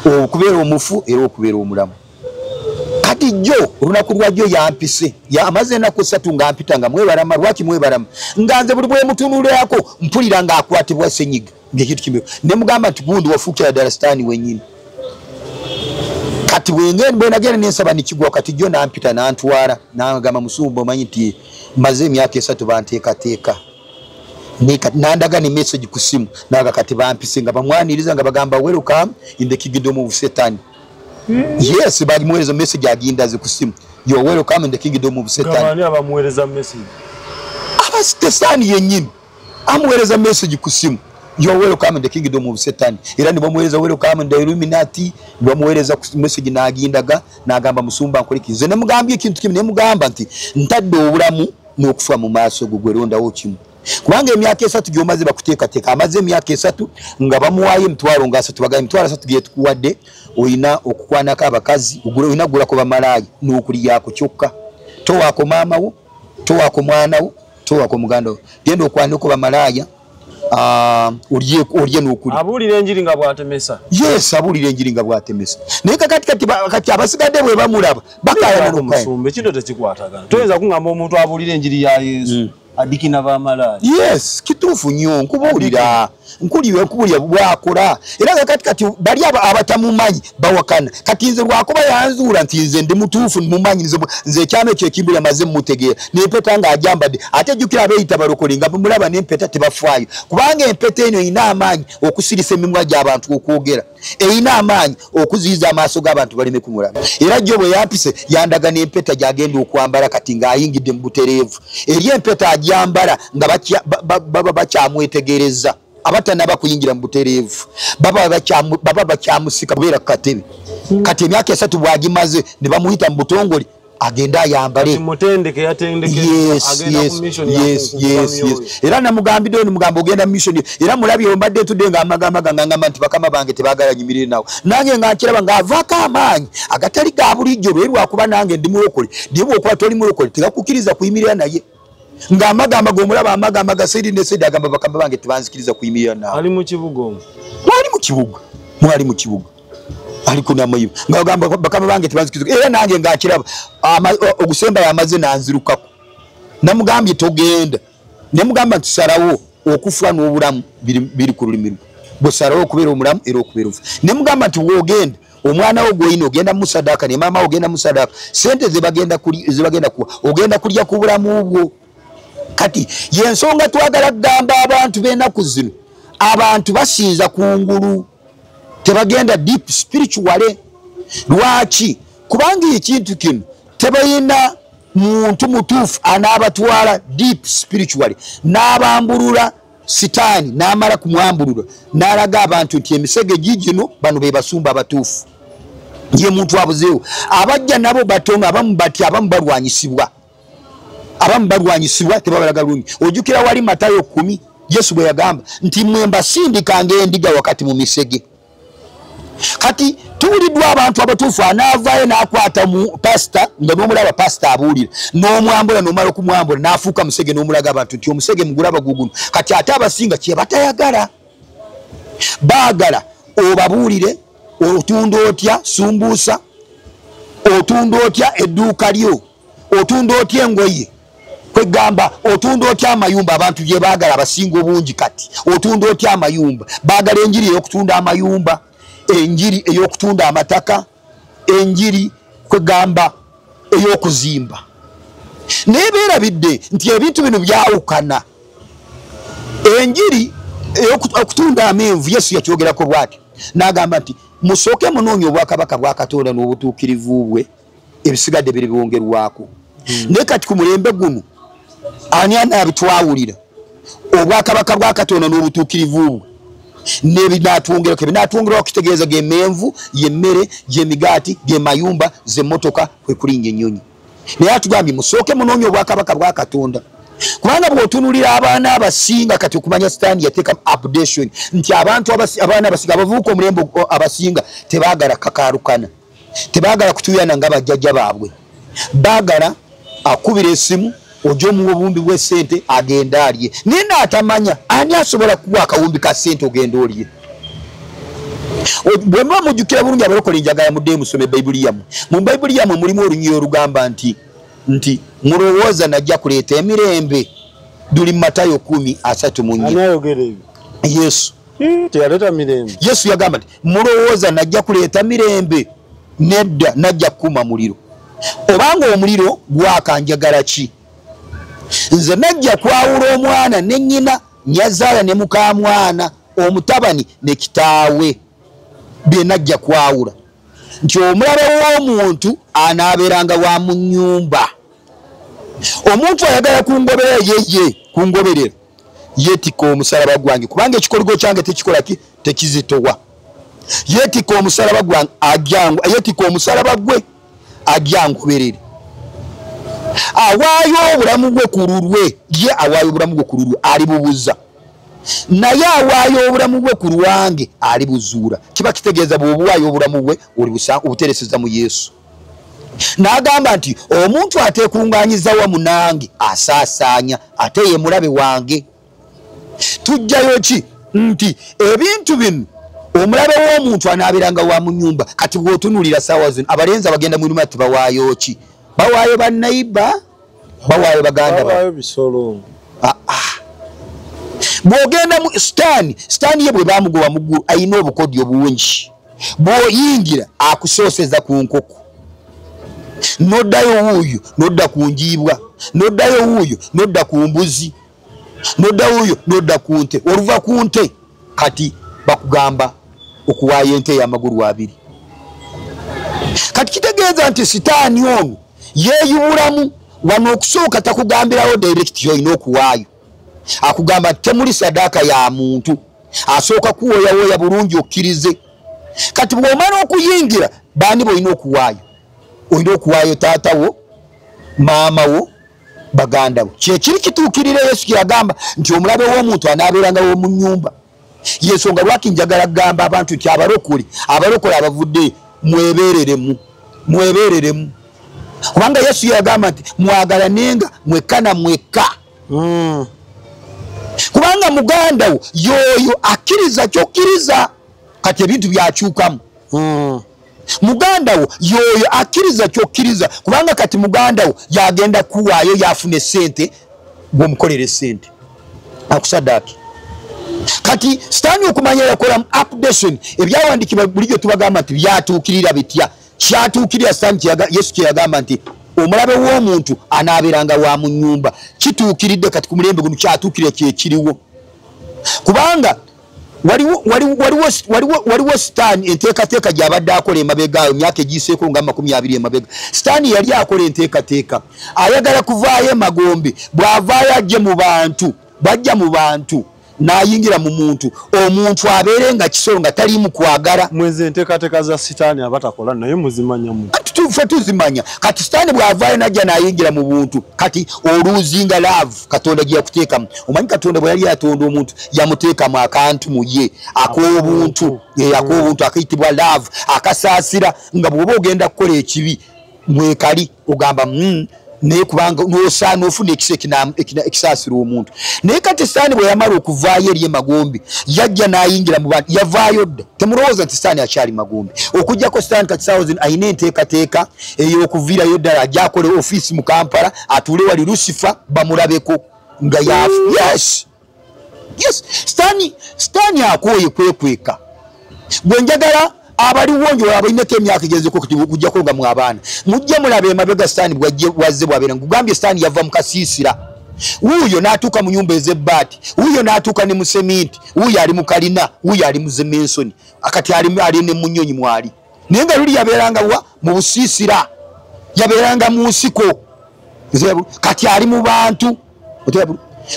okubeera omufu era okubeera omulamu." Kati jjo olunaku lwajjo yampise, amaze ennaku 3 nga mpita nga mwebalama. Lwaki mwebalama? Nga nze buli bwemutunulirako mpulira ng'akwatibwa senyiga, ngaekintu kimu. Ne mugamba nti, "Gundi, wafuukira ddala sitaani wennyini." Kati bwenagenda nensaba nikigwa. Kati jjo nampita nantwala, nagamba, "Musumba, omanyi nti maze emyaka 3 banteekateeka." Nandaga ne message ku simu, naga kati bampise nga bamwaniriza, nga bagamba, "Welcome in the kingdom of Satan." Yes, bamuweereza message agindaze ku simu, "You are welcome in the kingdom of Satan." Ani abamuweereza message? Abasitaani yennyini amuweereza message ku simu. You are welcome in the kingdom of Satan. Era nibamuweereza welcome in the Illuminati, nibamuweereza message n'agindaga n'agamba musumba nkoleki. Nze ne mugambye ekintu kimu, ne mugamba nti ntadde obulamu n'okufa mu maaso go, gwe londawo kimu. Kubanga emyaka 3 gy'omaze bakuteekateeka, amaze emyaka 3 nga bamuwaayo emitwalo nga 3, bagamba emitwalo 3 gye tukuwadde olina okukwanako abakazi, olina kugulako bamalaaya n'okulyako kyokka. Towaako maama wo, towaako mwana wo, towaako muganda wo. Genda okwaneko bamalaaya, olye n'okulya. Abuulira enjiri nga bw'atemesa. Yes, abuulira enjiri nga bw'atemesa. Naye kakati abasigadde bwe bamulaba bakaayana n'okukaayana. Ekintu tekikwatagana. Toyinza kungamba omuntu abuulira enjiri ya Yesu adikina bamalaaya. Yes, kituufu nnyo, nkubuulira. Nkubuulira bw'akola. Era kakati bali abatamumanyi bawakana. Kati nze lwakuba yanzuula nti nze ndi mutuufu mumanyi, nze ekyama ekyo ekimbulira maze mmutegeera. N'empeta ng'agyambadde. Ate jjukira abeeyita balokole nga bamulaba n'empeta tebafaayo. Kubanga empeta eno erina amaanyi okusirisa emimwa gy'abantu okwogera. Erina amaanyi okuziyiza amaaso g'abantu baleme kumulaba. Era jjo bwe yampise yandaga n'empeta gy'agenda okwambala kati ng'ayingidde mu butereevu. Eri empeta agyambala nga baba bakyamwetegereza. Abatanaba kuyingira mu butereevu baba bakyamusika kubeera ku katebe. Kati emyaka 3 bw'agimaze ne bamuyita mu butongole agenda ayambale. Mutendeke yatendeke agenda ku mission ya. Yes. Era namugambidde nimugamba ogenda mission. Era mulabye mbadde tudde nga amagamaga ngangamba nti bakama bange tebaagala nyimirire nawe. Nange nga nkiraba ng'avaako amaanyi agatali ga bulijjo lwakuba nange ndi mulokole. Ndiye bw'okuba toli mulokole tegakukkiriza kuyimirira naye. Nga amagamba g'omulaba amagamba ga saidi ne saidi agamba bakama bange tebanzikiriza kuyimirira nawe. Ali mu kibuga omwo. Mwali mu kibuga. Ali kuna mayiba. Nga agamba bakama bange tebanzikiriza. Era nange nga nkiraba ogusemba yamaze nanzirukako. Namugambye togenda. Ne mugamba nti salawo okufa n'obulamu biri ku lulimi lwo. Bw'osalawo okubeera omulamu era okubeera ofa. Ne mugamba nti w'ogenda omwana wo gw'olina ogenda musaddaaka ne maama wo ogenda musaddaaka. Ssente ze bagenda kuwa ogenda kulya ku bulamu bwo. Kati y'ensonga twagala kugamba abantu b'ennaku zino, abantu basinza kungulu, tebagenda deep spiritually. Lwaki? Kubanga ekintu kino tebalina muntu mutuufu anaabatwala deep spiritually, n'abambulula sitaani n'amala kumwambulula n'alaga abantu nti emisege gigino bano be basumba abatuufu. Ye muntu abuzeewo. Abajja nabo batono, abamu batya, abamu balwanyisibwa. Abamu balwanyisibwa tebabalaga bulungi. Ojjukira wali Matayo 10 Yesu bwe yagamba nti mmwe mbasindika ng'endiga wakati mu misege. Kati tuwuliddwa abantu abatuufu anaavaayo n'akwata mu pasita nga n'omulaba pasita abuulira n'omwambula n'omala okumwambula n'afuuka musege n'omulaga abantu nti omusege mugulaba guguno. Kati ate abasinga kye batayagala, baagala obabuulire otunda otya sumbuusa, otunda otya edduuka lyo, otunda otya engoye, kwegamba otunda otya amayumba. Abantu gye baagala abasinga obungi kati otunda otya amayumba, baagala enjiri ey'okutunda amayumba, enjiri ey'okutunda amataka, enjiri kwegamba ey'okuzimba. Naye beerabidde nti ebintu bino byawukana. Enjiri ey'okutunda amenvu Yesu yakyogerako bw'ati n'agamba nti musooke munoonye obwakabaka bwa Katonda n'obutuukirivu bwe, ebisigadde biri byongerwako. Naye kati ku mulembe guno ani anaabitwawulira obwakabaka bwa Katonda n'obutuukirivu bwe n'ebinaatwongerako? Ebinaatwongerwako kitegeeza g'emenvu, y'emmere, gy'emigaati, g'emayumba, z'emmotoka, kwe kulinnya ennyonyi. Naye atugambye musooke munoonye obwakabaka bwa Katonda. Kubanga bw'otunuulira abaana abasinga kati okumanya sitaani yateeka updation nti abantu abaana abasinga abavubuka omulembe abasinga tebaagala kakaalukana, tebaagala kutuuyana nga bajjajja baabwe. Baagala akubira esimu ojja omuwa obuwumbi bw'essente agenda alye. Naye n'atamanya ani asobola kuwa akawumbi ka ssente ogenda olye. Bwe muba mujjukira bulungi abalokole, njagala muddeyo musome Bayibuli yammwe. Mu Bayibuli yammwe mulimu olunyiriri olugamba nti mulowooza najja kuleeta emirembe. Duli Matayo 10:34. Ani ayogera ebyo? Yesu. Teyaleeta mirembe. Yesu yagamba nti mulowooza najja kuleeta mirembe, nedda, najja kukuma muliro. Obanga omuliro gwaka njagala ki? Nze najja kwawula omwana ne nnyina, nnyazaala ne mukaamwana, omutabani ne kitaawe, bye najja kwawula. Nti omulabe w'omuntu anaabeeranga wa mu nnyumba. Omuntu ayagala kungoberera yeye kungoberera, Yeetikka omusalaba gwange, kubanga ekikoligo kyange tekikola ki? Tekizitowa. Yeetikka omusalaba gwange ajjangu, yeetikka omusalaba gwe ajjangoberere. Awaayo obulamu bwe ku lulwe, ye awaayo obulamu bwe ku lulwe alibubuza, naye awaayo obulamu bwe ku lwange alibuzuula. Kiba kitegeeza bw'obuwaayo obulamu bwe obutereseza mu Yesu. N'agamba nti omuntu ateekungaanyiza wamu nange asaasaanya, ate ye mulabe wange. Tujjayo ki? Nti ebintu bino omulabe w'omuntu anaabeeranga wa mu nnyumba. Kati bw'otunuulira ssaawa zino abalenzi abagenda mu nyumba tebawaayo ki? Bawaayo bannayiba, bawaayo baganda baabwe, bisolo. Bw'ogenda mu sitaani, sitaani ye bwe baamugoba mu ggulu ayina obukodyo bungi. Bw'oyingira akusooseza ku nkoko, n'oddayo wuuyo n'odda ku njiibwa, n'oddayo wuuyo n'odda ku mbuzi, n'odda wuuyo n'odda ku nte. Oluva ku nte kati bakugamba okuwaayo ente ey'amagulu abiri. Kati kitegeeza nti sitaani ono yeeyubulamu wano. Okusooka takugambirawo direct olina okuwaayo, akugamba temuli sadaaka ya muntu, asooka kuwooyawooya bulungi okkirize. Kati bw'omala okuyingira, baani b'olina okuwaayo? Olina okuwaayo taata wo, maama wo, baganda bo. Kyekiri kituukirira Yesu kyeyagamba nti omulabe w'omuntu anaabeeranga w'omu nnyumba. Yensonga lwaki njagala kugamba abantu nti abalokole, abalokole abavudde, mwebeereremu, mwebeereremu, kubanga Yesu yagamba nti mwagalanenga mwekka na mwekka. Kubanga muganda wo yoyo akkiriza kyokkiriza. Kati ebintu byakyukamu. Muganda wo yoyo akkiriza kyokkiriza, kubanga kati muganda wo yagenda kuwaayo, yafuna esente, bwomukolera esente akusaddaaki. Kati sitaani okumanya yakolamu updation. Ebyawandiikibwa bulijjo tubagamba nti byatuukirira bitya? Kyatuukirira sitaani, Yesu kyeyagamba nti omulabe w'omuntu anaabeeranga wa mu nnyumba. Kituukiridde kati ku mulembe guno, kyatuukirira kyekiriwo, kubanga waliwo sitaani enteekateeka gy'abadde akola emabega ayo, myaka egiyiseeko nga 20 emabega. Sitaani yali akola enteekateeka, ayagala kuvaayo emagombe. Bw'avaayo ajje mu bantu, bw'ajja mu bantu n'ayingira mu muntu, omuntu abeere nga kisolo nga taliimu kwagala. Mwezi enteekateeka za sitaani abatakola naye muzimanya mu Ffe tuzimanya. Kati sitaani bw'avaayo n'ajja n'ayingira mu buntu, kati oluuzinga love Katonda gye yakuteekamu. Omanyi Katonda bwe yali atonda omuntu yamuteekamu akantu mu ye ak'obuntu, ak'obuntu akayitibwa love, akasaasira, nga bw'oba ogenda kukola ekibi mwekali ogamba naye, kubanga nosaana ofuna ekisa ekisaasira omuntu. Naye kati sitaani bwe yamala okuvaayo eri emagombe, yajja n'ayingira mu bantu. Yavaayo dda, temulowooza nti sitaani akyali magombe. Okuggyako sitaani kati saawa zino ayina enteekateeka ey'okuviirayo ddala, ajja akole ofiisi mu Kampala, atuule wali Lusifa bamulabeko nga yafu. Yes, yes, sitaani akooye kwekweka. Gwe njagala abaliwo njo abalineko emyaka egezeko kujjako nga mwe abaana mujje mulabe emabega sitaani bwazze bwabeera. Nkugambye sitaani yava mu kasiisira, wuuyo n'atuuka mu nyumba ez'ebbaati, wuuyo n'atuuka ne mu seminti, wuuyo ali mu kalina, wuuyo ali mu zemensoni, akati ali ne mu nnyonyi mwali. Naye nga luli yabeeranga wa? Mu busiisira, yabeeranga mu nsiko, kati ali mu bantu.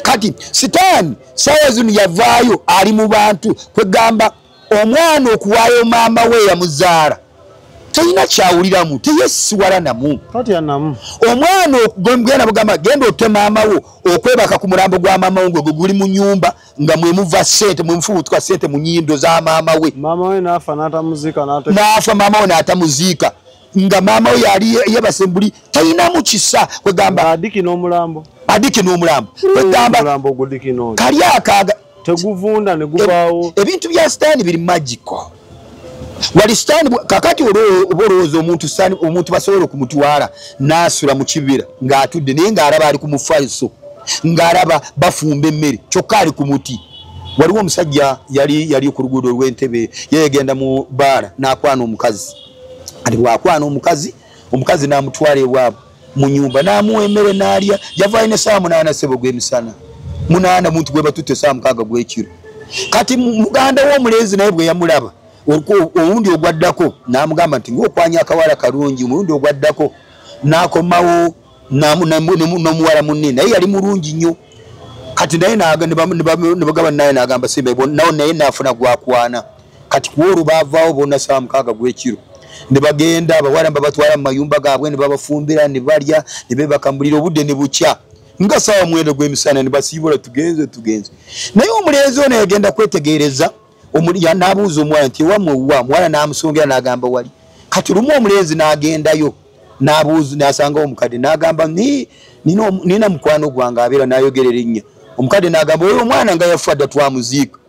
Kati sitaani saawa zino yavaayo ali mu bantu. Kwegamba omwana okuwaayo maama we yamuzaala talina kyawuliramu, teyesiwala namu. Omwana genda bugamba genda otte maama wo, okwebaka ku mulambo gwa maama wo ngwe guli mu nyumba nga mwemuva sente, mwemufubutuka sente mu nyindo za maama we. Maama we n'afa n'atamuziika, n'afa maama we n'atamuziika, nga maama we yali yebase mbuli, talinamu kisa. Kwegamba adiki n'omulambo, adiki n'omulambo, kwegamba omulambo gudiki n'oyo kali akaaga teguvunda ne gubaawo. Ebintu bya sitaani biri magical. Wali sitaani kakati oba olowooza omuntu sitaani omuntu basobola okumutwala n'asula mu kibira ng'atudde, naye ng'alaba ali ku mufaliso, ng'alaba bafumba emmere, kyokka ali ku muti. Waliwo omusajja yali ku luguudo olw'Entebe, ye yagenda mu bbaala n'akwana omukazi. Ati bw'akwana omukazi, omukazi n'amutwala ewaabwe mu nyumba n'amuwa emmere n'alya. Yavaayo ne ssaawa 8 ssebo gw'emisana, 8, muntu gwe batutte ssaawa 6 gw'ekiro. Kati muganda w'omulenzi naye bwe yamulaba owundi ogwaddako n'amugamba nti ng'okwanya akawala kalungi. Omulundi ogwaddako n'akomawo n'omuwala munne, naye yali mulungi nnyo. Kati naye ne bagaba naye n'agamba simba nawo, naye naafuna gwakwana. Kati kuolwo baavaawo bonna saa 6 gw'ekiro ne bagenda, abawala babatwala mu mayumba gaabwe ne babafumbira ne balya ne beebaka mu buliri. Obudde ne bukya nga saawa 9 gw'emisana ne basiibula, tugenze tugenze. Naye omulenzi ono yagenda kwetegereza, n'abuuza omuwala nti ewammwe wa? Omuwala n'amusongera n'agamba wali. Kati lumu omulenzi n'agendayo n'abuuza n'asangawo omukadde n'agamba, "Nina mukwano gwange abeera," n'ayogera erinnya. Omukadde n'agamba, "Oyo omwana nga yafa dda, twamuziika."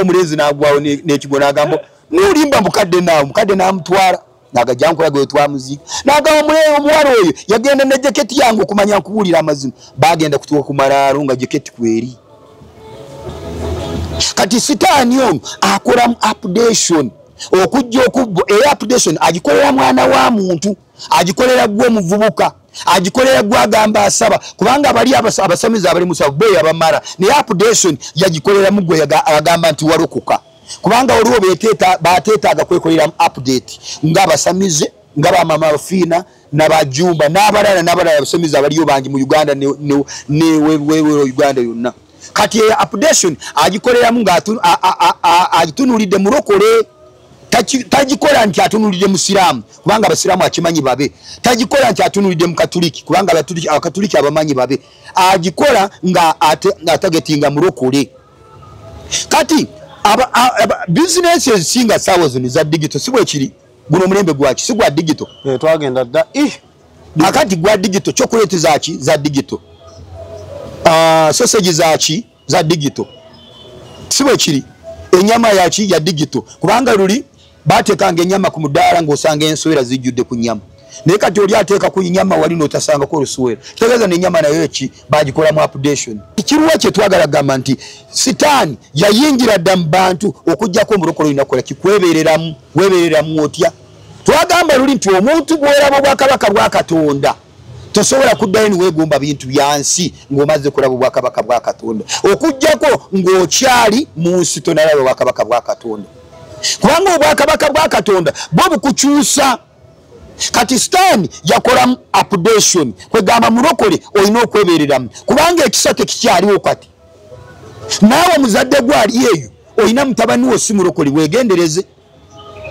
Omulenzi n'agwawo n'ekigwo n'agamba, "Nulimba mukadde naawe." Omukadde n'amutwala nagajja nkulaga we twamuziika. N'agamba, "Omuwala oyo yagenda ne jaketi yange." Okumanya nkubuulira amazima, bagenda kutuuka ku malaalo nga jaketi kweri. Kati sitaani ono akolamu updation okujja okubbo, era updation agikolera mwana wa muntu, agikolera gwe omuvubuka, agikolera gwe agamba asaba, kubanga bali abasamizi abali musaba bo yabamala. Naye updation yagikoleramu gwe agamba nti walokoka, kubanga waliwo bateetaaga kwekoleramu update ng'abasamize, nga bamama bafiina nabajumba n'abalala n'abalala. Abasamize abaliyo bangi mu Uganda newewewe Uganda yonna. Kati eyo updation agikoleramu ng'agitunuulidde mulokole. Tagikola nti atunulidde musiraamu, kubanga abasiraamu akimanyi babe. Tagikola nti atunulidde mukatuliki, kubanga abakatuliki abamanyi babe. Agikola nga atargetinga mulokole. Kati bizinesi ezisinga saawa zino za digital, si bwekiri? Guno omulembe gwaki? Si gwa digital? Twagenda dda. Akati gwa digital. Chocolate zaki? Za digital. Sausage zaki? Za digital, si bwekiri? Enyama yaki? Ya digital. Kubanga luli batekanga enyama ku mudaala ng'osanga ensowera zijjudde ku nyama, naye kati oli ateeka ku nyama wali n'otasangako olusuwera, kitegeeza n'ennyama nayo ki bagikolamu updation. Kiruwa kye twagala gamba nti sitaani yayingira dda mu bantu. Okugjako omulokole olina kukola kikwebereramu. Webereramu otya? Twagamba luli nti omuntu bw'olaba obwakabaka bwa Katonda, tosobola kuddayo niweegomba bintu bya nsi ng'omaze kulaba obwakabaka bwa Katonda, okugjako ng'okyali mu nsi tonalaba obwakabaka bwa Katonda, kubanga obwakabaka bwa Katonda bwo bukukyusa. Kati sitaani yakolamu updation kwegamba mulokole olina okwebereramu, kubanga ekisa tekikyaliwo. Kati naawe muzadde gwali eyo olina mutabani wo si mulokole, weegendereze,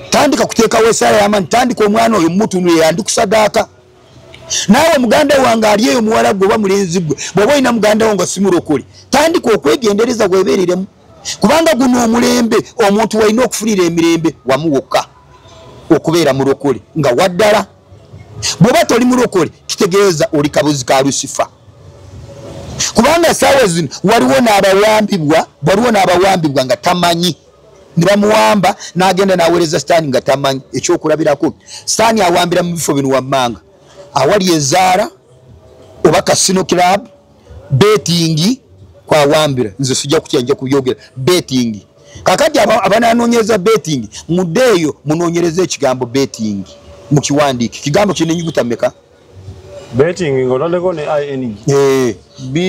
tandika kuteekawo esaala yamaani, tandika omwana oyo mumutunule yandikusadaaka. Naawe muganda wange ali eyo, muwala gwe oba mulenzi gwe, bw'oba olina muganda wo nga si mulokole, tandika okwegendereza, weebereremu, kubanga guno omulembe omuntu walina okufunira emirembe wamu wokka okubeera mulokole nga waddala. Bw'oba toli mulokole, kitegeeza oli kabuzi ka Lusifa, kubanga saawa zino waliwo n'abawambibwa, waliwo n'abawambibwa nga tamanyi, ne bamuwamba n'agenda n'aweereza sitaani nga tamanyi. Ekyokulabirako, sitaani awambira mu bifo bino wammanga: awali ezaala oba casino club, betting kwawambira. Nze sijja kutya, nja kubyogera. Betting, kakati abananoonyereza betting, muddeeyo munoonyereza ekigambo betting, mukiwandiike. Kigambo kirina enyuguta mmeka? Betting ng'otaddeko ne ing. Eh. B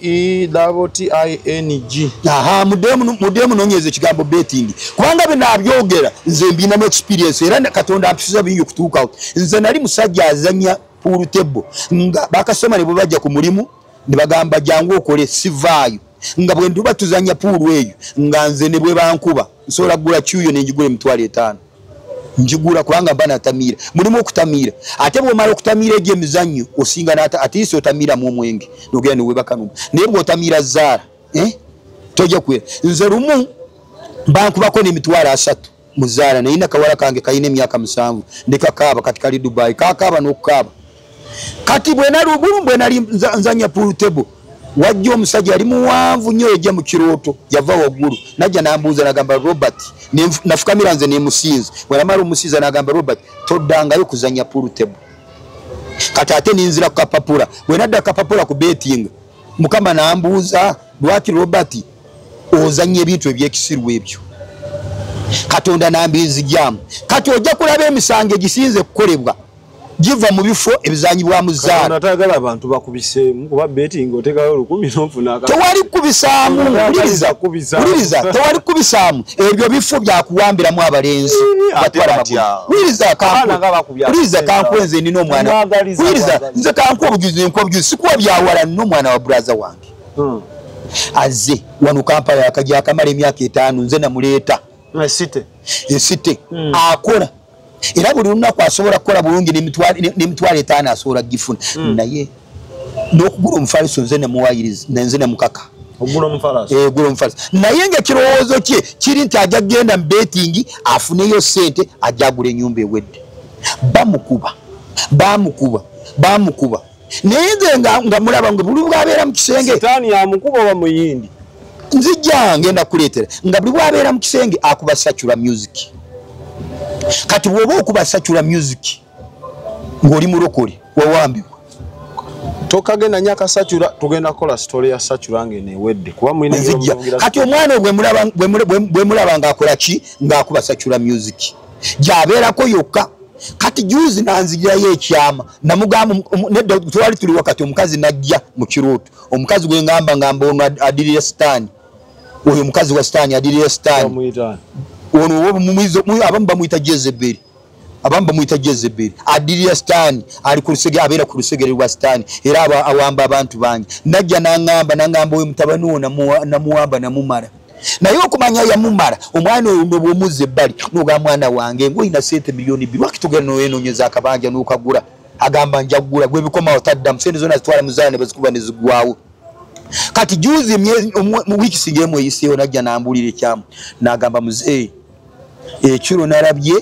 E double T I N G. Aha, muddeeyo munoonyereza ekigambo betting, kubanga bwe naabyogera nze mbinamu experience, era Katonda ampisiza bingi okutuukawo. Nze nali musajja azanya pool table, nga bakasoma ne bwe bajja ku mulimu ne bagamba jangu okole, sivaayo. Nga bwe ntuba tuzanya pool eyo, nga nze ne bwe bankuba nsobola kugula cue yo nenjigula 50,000, njigula, kubanga mba natamiira. Mulimu okutamiira, ate bwomala okutamiira egyo emizannyo osinga nata atiisi otamiiramu omwenge nogenda newebakanumu. Naye bw'otamiira zaala, eh? Tojja kwera. Nze lumu bankubako n'30,000 mu zaala, naye nakawala kange kalina emyaka 7 nekakaaba. Kati kali Dubai, kakaaba n'okukaaba. Kati bwenali bwenali nzanya pool table, wajja omusajja yali muwanvu nnyo, yajja mu kirooto, yava waggulu najja nambuuza, nagamba, "Robert," nafukamira nze nemusinza. Bwenamala omusinza nagamba, "Robert, toddangayo kuzanya pool table." Kati ate ninzira ku kapapula. Bwenadda kapapula ku betting, Mukama nambuuza, "Lwaki Robert ozanya ebintu ebyekisiru ebyo?" Katonda nambinzijjamu. Kati ojja kulaba emisango egisinze kukolebwa giva mu bifo ebizanyibwamu zaala. Tayagala abantu bakubiseemu, kuba betting otekayo 1,000 nofuna. Tewali kubisaamu. Wuliriza, wuliriza, tewali kubisaamu. Ebyo bifo byakuwambiramu abalenzi. Wuliriza, wuliriza, kankuwe, nze nina omwana. Wuliriza, nze kankuwa obujuzi, nkuwa obujuzi, sikuwa byawala. Nina omwana wa brother wange. Azze wano Kampala akajja akamala emyaka 5 nze namuleeta. Esite. Akola. Era buli lunaku asobola kukola bulungi n'emitwalo 5 asobola gifuna. Naye n'okugula omufaliso nze namuwayiriza nze namukaka. Ogula omufaliso. Ogula omufaliso. Naye ng'ekirowoozo kye kiri nti ajja kugenda mu betting afuneyo ssente ajja agula ennyumba ewedde. Bamukuba. Bamukuba. Bamukuba. Naye nze nga mulaba nga buli bw'abeera mu kisenge. Sitaani yamukuba oba muyindi? Nzijja ngenda kuleetera. Nga buli bw'abeera mu kisenge akuba secular music. Kati bw'oba okuba secular music ng'oli mulokole wawambibwa. Tokagenda nyaka secular tugenda kukola story ya secular ng'enewedde kuba mwine nzijja. Kati omwana bwe mulaba ng'akola ki ng'akuba secular music gy'abeerako yokka. Kati juzi nanzigirayo ekyama namugamba nedda twali tuli wakati omukazi najja mu kirooto. Omukazi gwe ngamba ngamba ono adirira Sitaani. Oyo omukazi wa Sitaani adirira Sitaani. Ono abamu bamuyita Jezebeli. Abamu bamuyita Jezebeli. Adirira Sitaani ali ku lusegere abeera ku lusegere lwa Sitaani era awamba abantu bangi. Najja nangamba oyo mutabani wo namuwamba namumala. Naye okumanya yamumala omwana oyo bw'omuzza ebbali n'ogamba mwana wange ng'olina ssente miliyoni 2 lwaki togenda n'oyenoonyeza akabanja n'okagula? Agamba nja kugula gwe bikomawo taddamu ssente zonna zitwala mu zaala ne bazikuba ne ziggwawo. Kati juzi mu wiiki singa emu eyiseewo najja n'ambuulira ekyamu n'agamba muzeeyi ekiro nalabye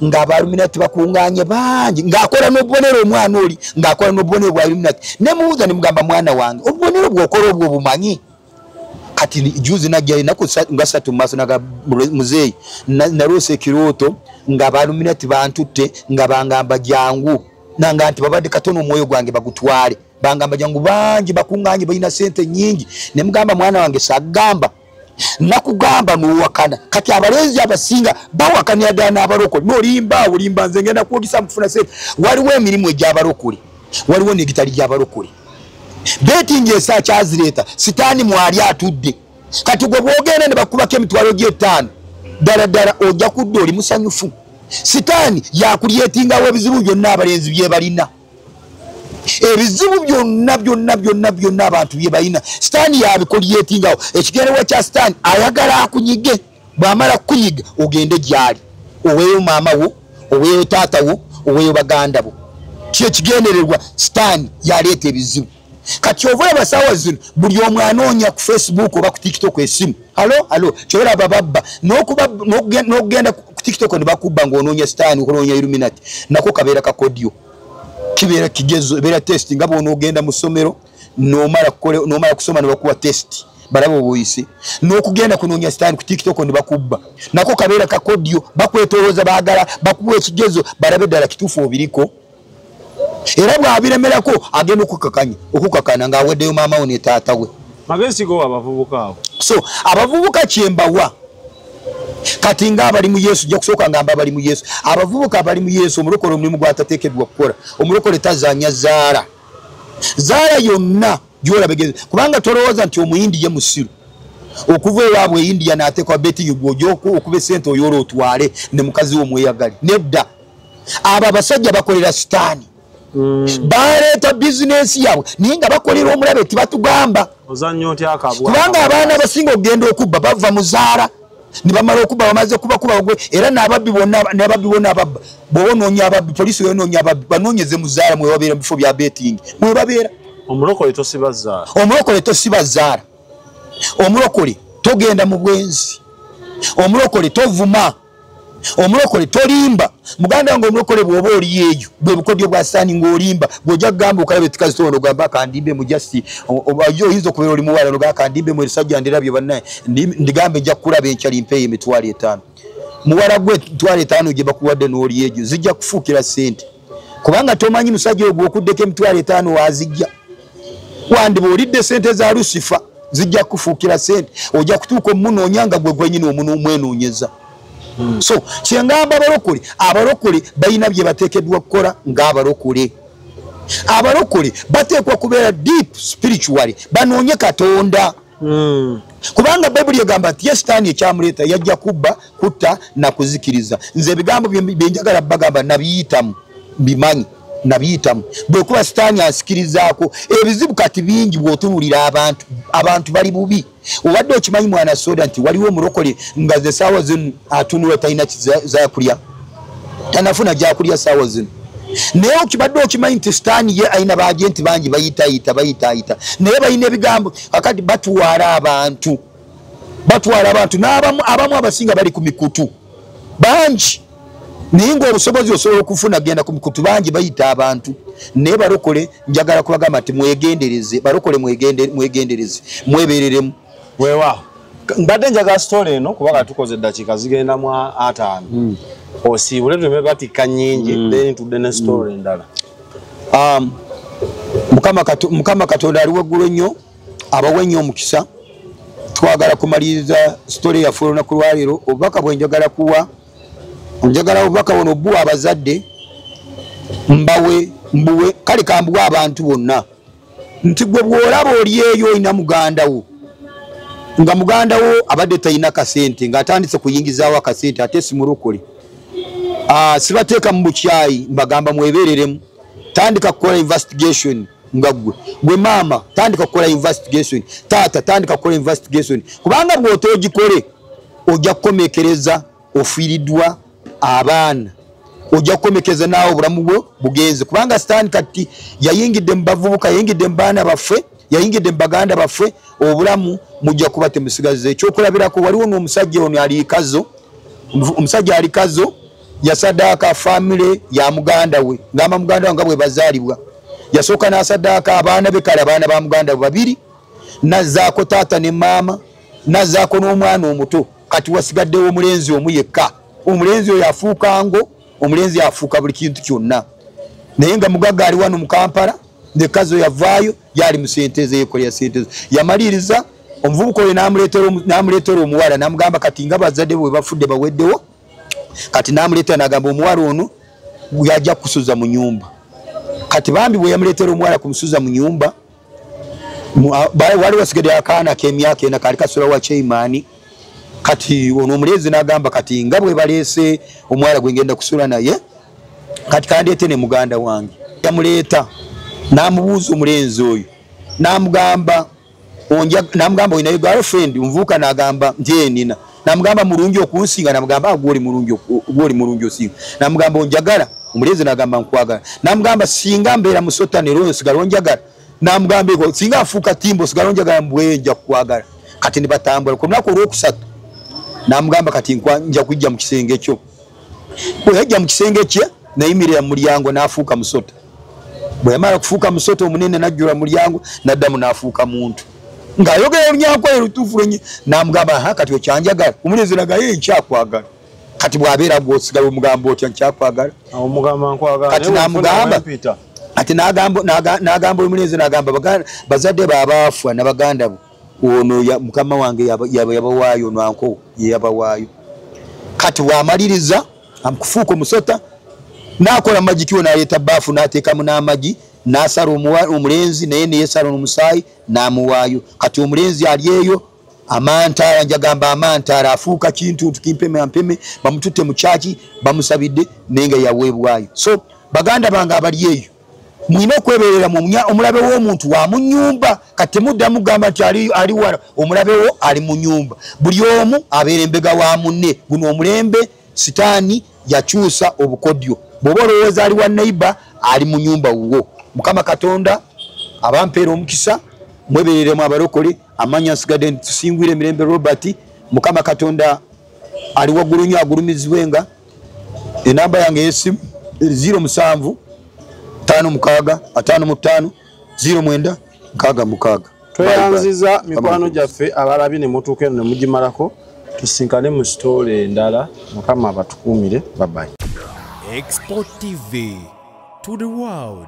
ng'abaluminati bakungaanye bangi ng'akola n'obubonero omwana oli ng'akola n'obubonero bwa Illuminati. Ne mubuuza ne mugamba mwana wange obubonero bw'okola obwo obumanyi? Kati juzi najja ennaku nga 3 mu maaso naga muzeeyi naloose ekirooto ng'abaluminati bantutte nga bangamba jangu nanga nti babadde katono omwoyo gwange bagutwale bangamba jangu bangi bakungaanye balina ssente nnyingi. Ne mugamba mwana wange sagamba nakugamba n'owakana. Kati abalenzi abasinga bawakanira ddala n'abalokole n'olimba olimba nze ngenda kwogisa mufuna ssente. Waliwo emirimu egy'abalokole waliwo n'egitali gy'abalokole. Betting esa kyazireeta Sitaani mwali atudde. Kati gwe bw'ogenda ne bakubako emitwalo gy'etaano ddala ddala ojja kudda oli musanyufu. Sitaani yakulyetingawo ebizibu byonna abalenzi bye balina. Ebizibu byonna byonna byonna byonna abantu bye balina Sitaani yabikulyetingawo. Ekigendererwa kya Sitaani ayagala akunyige bw'amala kukunyiga ogende gy'ali oweeyo maama wo oweeyo taata wo oweeyo baganda bo. Kye kigendererwa Sitaani yaleeta ebizibu. Kati ova abasawa zino buli omu anoonya ku Facebook oba ku TikTok esimu. Halo halo kyolaba babba n'okugenda ku TikTok ne bakubba ng'onoonya Sitaani okunoonya Illuminati nako kabeera kakodyo kibeera kigezo ebeera test nga bw'onoogenda mu ssomero n'omala kusoma ne bakuwa test balaba obuyise. N'okugenda kunoonya Sitaani ku TikTok ne bakubba nako kabeera kakodyo bakwetolooza baagala bakuwa ekigezo balabe ddala kituufu obiriko. Era bw'abiremerako agenda okukakana ng'aweddeyo maama we ne taata we. Magezi go abavubuka abo. So abavubuka kyembawa kati ng'abali mu Yesu ojja kusooka ngamba abali mu Yesu. Abavubuka abali mu Yesu omulokole omulimu gw'atateekeddwa kukola. Omulokole tazaanya zaala. Zaala yonna gy'olaba kubanga tolowooza nti omuyindi ye musiru. Okuva ewaabwe e India n'ateekwa betting gw'ojja okuba essente oyoola otwale ne mukazi wo omweyagali. Nedda. Abo abasajja bakolera Sitaani. Baleeta bizinensi yaabwe naye nga bakolera omulabe tibatugamba. Kubanga abaana abasinga okugenda okubba bava mu zaala ne bamala okubba bamaze kubakuba bagwe era n'ababbi bonna ababba bw'oba onoonya ababbi poliisi w'enoonya ababbi banoonyeze mu zaala mwe babeera mu bifo bya betting mwe babeera. Omulokole tosiba zaala. Omulokole tosiba zaala. Omulokole togenda mu bwenzi. Omulokole tovuma. Omulokole tolimba. Muganda wange omulokole bw'oba oli eyo bwe bukodyo bwa Sitaani ng'olimba bw'ojja kugamba okalabe tikazi tono ogamba kandimbe mu just oyinza okubeera oli muwala n'ogamba kandimbe mu erisajja ndirabye bannaye ndigambe nja kukulaba enkya limpeeyo emitwalo 5. Muwala gwe emitwalo 5 gye bakuwadde n'oli egyo zijja kufuukira ssente kubanga tomanyi musajja ogwo okuddeko emitwalo 5 waazijja. Wandiba olidde ssente za Lusifa zijja kufuukira ssente ojja kutuuka omunoonya nga gwe gwennyini omwenoonyeza. So kyengamba abalokole balina bye bateekeddwa kukola ng'abalokole. Abalokole bateekwa kubeera deep spiritually banoonye Katonda. Kubanga Bayibuli egamba nti ye Sitaani ekyamuleeta yajja kubba, kutta na kuzikiriza. Nze ebigambo bye njagala bagamba nabiyitamu mbimanyi nabiyitamu. Bwe kuba Sitaani ansikirizaako ebizibu kati bingi bw'otunuulira abantu Abantu bali bubi. Obadde okimanyi mwana soda nti waliwo omulokole nga ze saawa zino atunula talina zakulya, tanafuna gyakulya saawa zino. Naye okibadde okimanyi nti sitaani ye alina baagenti bangi bayitayita bayitayita, naye balina ebigambo kakati batwala abantu, batwala abantu n'abamu abamu abasinga bali ku mikutu bangi, naye ng'obusobozi osobola okufuna genda ku mikutu bangi bayita abantu. Naye balokole njagala kubagamba nti mwegendereze, balokole mwegendereze, mwebereremu. Weewaawo mbadde njagala sitole eno kubanga tukoze eddakiika zigenda mu 5 osiibule tuleme batikka nnyingi, then tudde ne sitole endala. Mukama Katonda ali waggulu ennyo, abawe nnyo omukisa. Twagala kumaliriza sitole yaffe olunaku lwaleero. Obubaka bwe njagala kuwa, njagala obubaka buno buwa abazadde, mbawe mbuwe, kale kambuwe abantu bonna nti gwe bw'olaba oli eyo olina muganda wo, nga muganda wo abadde talina kasente, ng'atandise kuyingizaawo akasente ate si mulokole, sibateeka mu bukyayi, mbagamba mwebereremu. Tandika kukola investigation nga gwe gwe maama, tandika kukola investigation, taata tandika kukola investigation, kubanga bw'otoogikole ojja kukomekereza ofiiriddwa abaana, ojja kukomekeza naawe obulamu bwo bugenze. Kubanga sitaani kati yayingidde mu bavubuka, yayingidde mu baana baffe, yayingidde mu baganda baffe, obulamu mujja kuba temusigazza. Ekyokulabirako waliwo n'omusajja ono ali Kazo, omusajja ali Kazo yasaddaaka famire ya muganda we, ng'amba muganda we nga bwe bazaalibwa. Yasooka n'asaddaaka abaana be, kale abaana ba muganda we babiri, nazzaako taata ne maama, nazzaako n'omwana omuto. Kati wasigaddewo omulenzi omu yekka. Omulenzi oyo afuuka ngo, omulenzi afuuka buli kintu kyonna, naye nga mugagga ali wano mu Kampala. Ne Kazo yavaayo yali mu sente ze, yeekolera sente ze. Yamaliriza omuvubuka oyo n'amuleetera omuwala, n'amugamba kati nga bazadde bwe bafudde baweddewo, kati n'amuleetera n'agamba omuwala ono yajja kusuza mu nyumba. Kati bambi bwe yamuleetera omuwala kumusuza mu nyumba, wali wasigadde akaana k'emyaka 4 kaali kasula wa Cheimaani. Kati ono omulenzi n'agamba kati nga bwe baleese omuwala gwe ngenda kusula naye, kati kandeete ne muganda wange. Yamuleeta n'amubuuza omulenzi oyo, n'amugamba n'amugamba olinayo girlfriend? Omuvubuka n'agamba nti enina. N'amugamba mulungi okunsinga? N'amugamba gw'oli mulungi osinga. N'amugamba onjagala? Omulenzi n'agamba nkwagala. N'amugamba singa mbeera musota ne royo osigala onjagala? N'amugamba singa afuuka timbo osigala onjagala? Mbwe nja kukwagala. Kati ne batambula. Ku lunaku olwokusatu n'amugamba kati nja kujja mu kisenge kyo. Bwe yajja mu kisenge kye nayimirira mu mulyango n'afuuka musota. Bwe yamala kufuuka musota omunene n'ajjula mulyango, n'addamu n'afuuka muntu ng'ayogera olunyankole lutuufu lwenyi. N'amugamba ha kati okyanjagala? Omulenzi n'agamba ye nkyakwagala. Kati bw'abeera gw'osigala omugamba otya nkyakwagala? Kati n'amugamba ati n'agamba omulenzi n'agamba bazadde baabaafa n'abaganda bo, ono mukama wange yabawaayo, ono anko ye yabawaayo. Kati bw'amaliriza amukufuuka omusota n'akola amagi kiwo, n'aleeta baafu n'ateekamu n'amagi, n'asala omulenzi naye neyesala n'omusaayi n'amuwaayo. Kati omulenzi ali eyo amantaala, njagamba amantaala, afuuka kintu kimpeme mpeme, bamututte mu kyaki bamusabidde naye nga yaweebwayo. So baganda bange abali eyo mwina okweberera omulabe w'omuntu wa mu nnyumba. Kati temuddamu kugamba nti ali wala, omulabe wo ali mu nnyumba. Buli omu abeera embega wa munne. Guno omulembe sitaani yakyusa obukodyo. Bw'oba olowooza ali wa neighbor, ali mu nnyumba wuwo. Mukama Katonda abampeera omukisa, mwebereremu abalokole. Amanya nsigadde tusingwire emirembe Robert. Mukama Katonda ali waggulu nnyo, agulumizibwenga. Enamba yange ey'essimu 07 56 55 09 66. Tweyanziza mikwano gyaffe abalabi ne mutuuka eno ne mugimalako. Tusinkane mu sitole endala. Mukama abatukuumire. Bye bye. Export TV to the world.